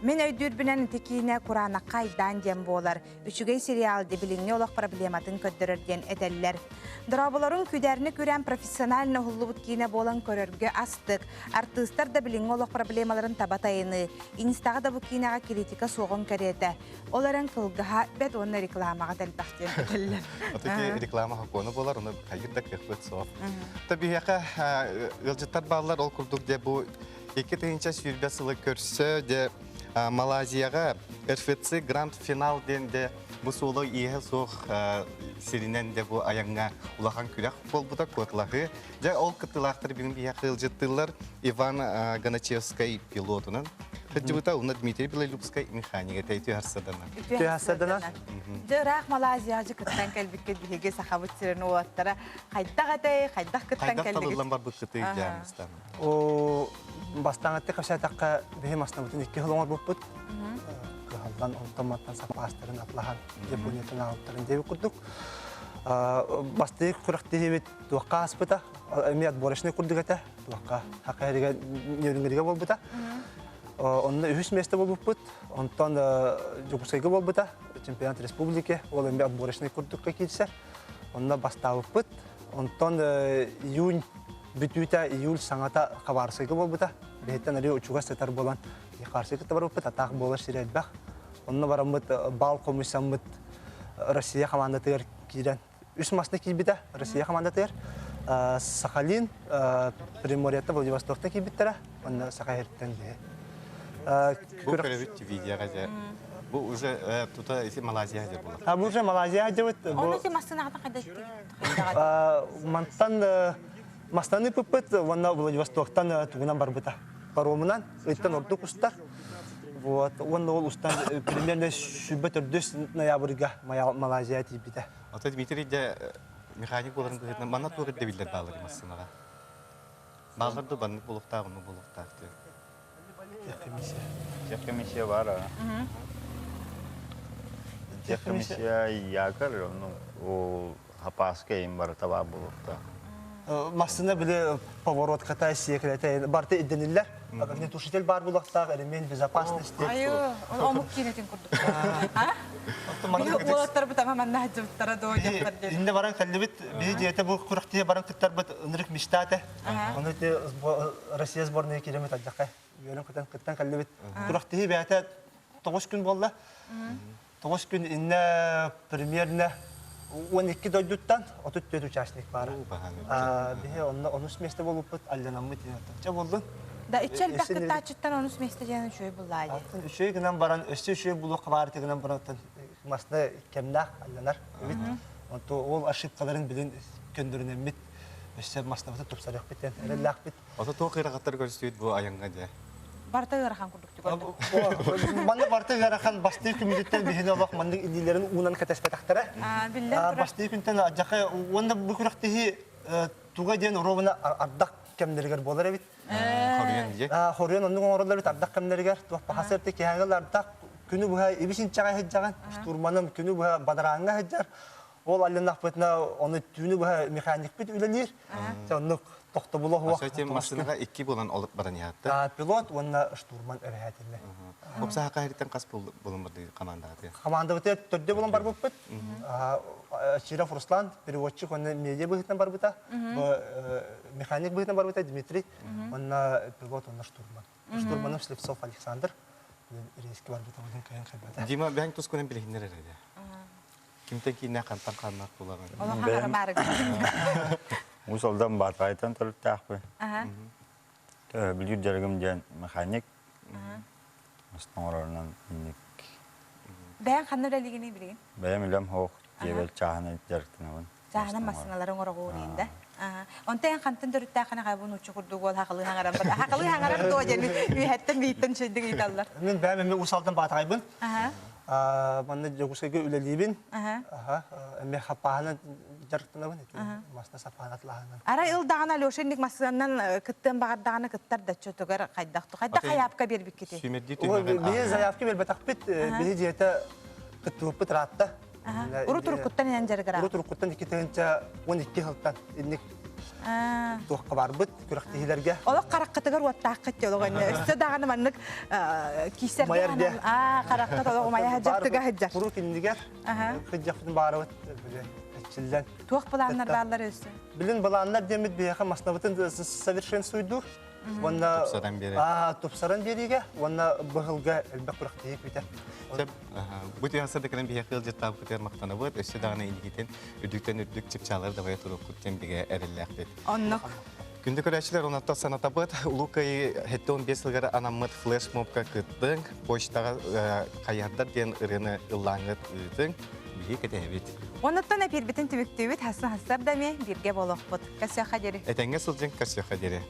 мин өйдүүрбүнэн ити киинэ Кураанахха айдаан диэн буолар. Үчүгэй сериал ди билиҥҥи олох проблематын көрдөрөр диэн этэллэр. Дорооболорун күдээрни күрээн профессионально уһуллубут киинэ буолан көрөргө астык. Артыыстар да билиҥҥи олох проблемаларын таба тайыныы. Инстаҕа да бу киинэҕэ критика суоҕун кэриэтэ. Ол эрэн кылгаһа бэт уонна рекламаҕа да элбэх диэн этэллэр. Отуки реклама хокуону буолар, ону хайыр да кыахпыт суох. Та биһиэхэ ыалдьыттар бааллар, ол курдук де бу 2020 сылы көрсө де Малайзияҕа РФЦ Гранд Финал диэн де бу суолу иэһэ суох сиринэн де бу айаҥҥа улахан күрэх буолбута куоталаһыы. Дьэ ол кыттыылаахтар бүгүн биһиэхэ ыалдьыттыыллар Иван Ганачевскай пилотунан сылдьыбыта, уонна Дмитрий Белолюбскай механига Үтүө харсадана. Үтүө харсадана. Дьэ ыраах Малайзияҕа дьэ кыттан кэлбиккит биһиги сахабыт сирин уолаттара хайдах этэй, хайдах кыттан Хайдах кэллигит? талыллан барбыккытый дьаамыстан? О бастаан кэпсээтэххэ биһи маснабытын икки сыл оҥорбуппут. Кыһаллан онтон-мантан саппаастарын атлаһан Япониятын аҕалбыттарын диэбит курдук. Бастыыр күрэхтэһиибит туохха ааспыта, эмиэ отборочный курдук этэ, туохха хакайрига ньөрүҥҥэригэ буолбута. Онно үһүс миэстэ буолбуппут, онтон Дьокуускайга буолбута. чемпионат республики, ол эмиэ отборочный курдукка киирсэр. Онно бастаабыппыт. Онтон июнь бүтүүтэ, июль саҥата Хабаровскайга буолбута. Биһиттэн арыы учугас сытар буолан Хабаровскайга кытта барбыппыт, атаах буолар сирэ элбэх. Онно бараммыт бал хомуйсаммыт Россия хамаандатыгар киирэн үс масна киирбитэ Россия хамаандатыгар. Сахалин, Приморьеттан Владивостоктан киирбиттэрэ, онно Саха сириттэн биһи. Бу көрөбүт видеоҕа дьэ. Бу уже тута ити Малайзия дьэ буолар. А бу уже Малайзия дьэбит. Оны ти массынаҕа хайда Мантан мастаны ыппыппыт уонна Владивостоктан тугунан барбыта. Паромунан ыйтан ордук устар. Вот, уонна ол устан примерно 24 ноябрьга Малайзия тиийбитэ. Ото Дмитрий дьэ механик буоларын быһыытынан манна туох ирдэбиллэр бааллар массыынаҕа? Бааллар да баннык буолуохтаах, оннук буолуохтаах диэн. Техкомиссия. Техкомиссия баар аа. Техкомиссия якорь, ну, ол хапааска эйин барыта баар буолуохтаах. Массыына били поворотката, сиэкилэтэ барыта ирдэниллэр. Огнетушитель баар буолуохтаах, ремень безопасности. Айыы, омук киинэтин курдук. Уолаттарбыт ама манна сылдьыбыттара доо диэхтэр диэн. Иннэ баран кэллибит, биһи дьиэтэ бу күрэхтиһэ баран кыттарбыт ынырык мечта этэ. Ону ити Россия сборная кииремит алдьархай. Үөрэн көтөн кыттан кэллибит. Күрэхтиһии бэйэтэ тоҕус күн буолла. Тоҕус күн иннэ примерно 12 дойдуттан 34 участник баара. Биһи онно онус место буолбуппут, алланаммыт диэн боллун. Да, иччэ элбэх кыттааччыттан онус место диэн үчүгэй буллаа дии. Үчүгэй гынан баран, өссө үчүгэй булуохха баар гынан баран масна кэмнээх алланар эбит. Онто ол ошибкаларын билин көндөрүнэммит өссө маснабыты тупсарыахпыт диэн эрэллээхпит. Ото туох ыарахаттар көрүстүбүт бу айаҥҥа дьэ? Барыта ыарахан курдук көрдүм. Манна барыта ыарахан бастыыр күммүтүттэн биһини олох маннык илиилэрин уунан кэтэспэтэхтэрэ. Биллэн турар. Бастыыр күнтэн адьаха уонна бу күрэхтэһии туга диэн оруобуна ардах кэмнэригэр буолар эбит. Хоруйан дии. Хоруйан оннук оҥороллор эбит ардах кэмнэригэр. Туох баха сырты киһэҥэл ардах күнү быһа ибис-инчэҕэ сылдьаҕын, штурманым күнү быһа бадарааҥҥа сылдьар. Ол аллыннахпытына ону түүнү быһа механикпыт үлэлиир. Оннук тохтобула суох. Ошо массыынаҕа икки буолан олуп баран иһатта. Пилот уонна штурман эбэһээтиллэ. Опса хаһыттан хас булун барды командаҕа? Командабытыгар төрдө булан барбыппыт. Чиров Руслан переводчик уонна медиа быһыытынан барбыта. Механик быһыытынан барбыта Дмитрий. Уонна пилот уонна штурман. Штурманов Слепцов Александр. Рейске барбыта онон кыайан кэлбэтэ. Дима бэйэҥ тускунан билиһиннэр эрэ. Кимтэн кииннээх хантан хааннаах буолаҕын? Уус Алдан Баатаҕайтан төрүттээхпин. Билир дьарыгым диэн механик. Оҥорорунан инник. Бэйэҥ ханна үлэлиигиний билигин? Бэйэм үлэм суох, дьиэбэр чааһынай дьарыктанабын. Чааһынан массыыналары оҥороҕун да? Онтон эн хантан төрүттээххин аҕай бу нуучча курдук уол хахалыы хаҥаран бар. Хахалыы хаҥарар дуо диэн үөһэттэн биһиттэн үчүгэйдик ыйыталлар. Мин бэйэм эмиэ Уус Алдан Баатаҕайбын. Манна Дьокуускайга үлэлиибин. Эмиэ хаппааһынан дьарыктанабын. Масна сапаан атлаһынан. Арай ыл даҕаны Алеша инник массыынанан кыттыан баҕардаҕына кыттар да чотугар хайдах хайдах хайаапка биэрбиккитий? Биһи заявка биэрбэтэхпит. Биһи дьиэтэ кыттыбыппыт ыраатта. Урут уруккуттан инэн дьарыгыра. Урут уруккуттан 2012 сылтан инник туохха барбыт күрэхтэһиилэргэ. Олох хараххытыгар уоттааххыт дии олох иннэ. Өссө даҕаны маннык киисэргэ аа хараххыт олох умайа сылдьар тыга сылдьар. Куруук иннигэр кыдьахпытын баарыбыт били эчиллэн. Туох былааннар бааллар өссө? Билин былааннар диэммит биһиэхэ маснабытын совершенствуйдуур. Уонна тупсаран биэрэр. Аа, тупсаран биэриигэ уонна быһылга элбэх күрэхтэһии күүтэр. Бу түһэн сырдыкынан биһиэхэ ыалдьыттаабытыгар махтанабыт. Өссө даҕаны инникитин үрдүктэн үрдүк чыпчаалары дабайа туруохпут диэн бигэ эрэллээхпит. Оннук. Күндү көрөөччүлэр, онуттан санатабыт, Улуу Кыайыы 75 сылыгар анаммыт флешмобка кыттыҥ, почтаҕа хайыһардар диэн ырыаны ыллааҥҥыт ыытыҥ, биһи кэтэһэбит. Онуттан эпиирбитин түмүктүүбүт, хассан хассар да эмиэ бииргэ буолуохпут. Көрсүөххэ диэри. Этэҥҥэ сылдьыҥ, көрсүөххэ диэри.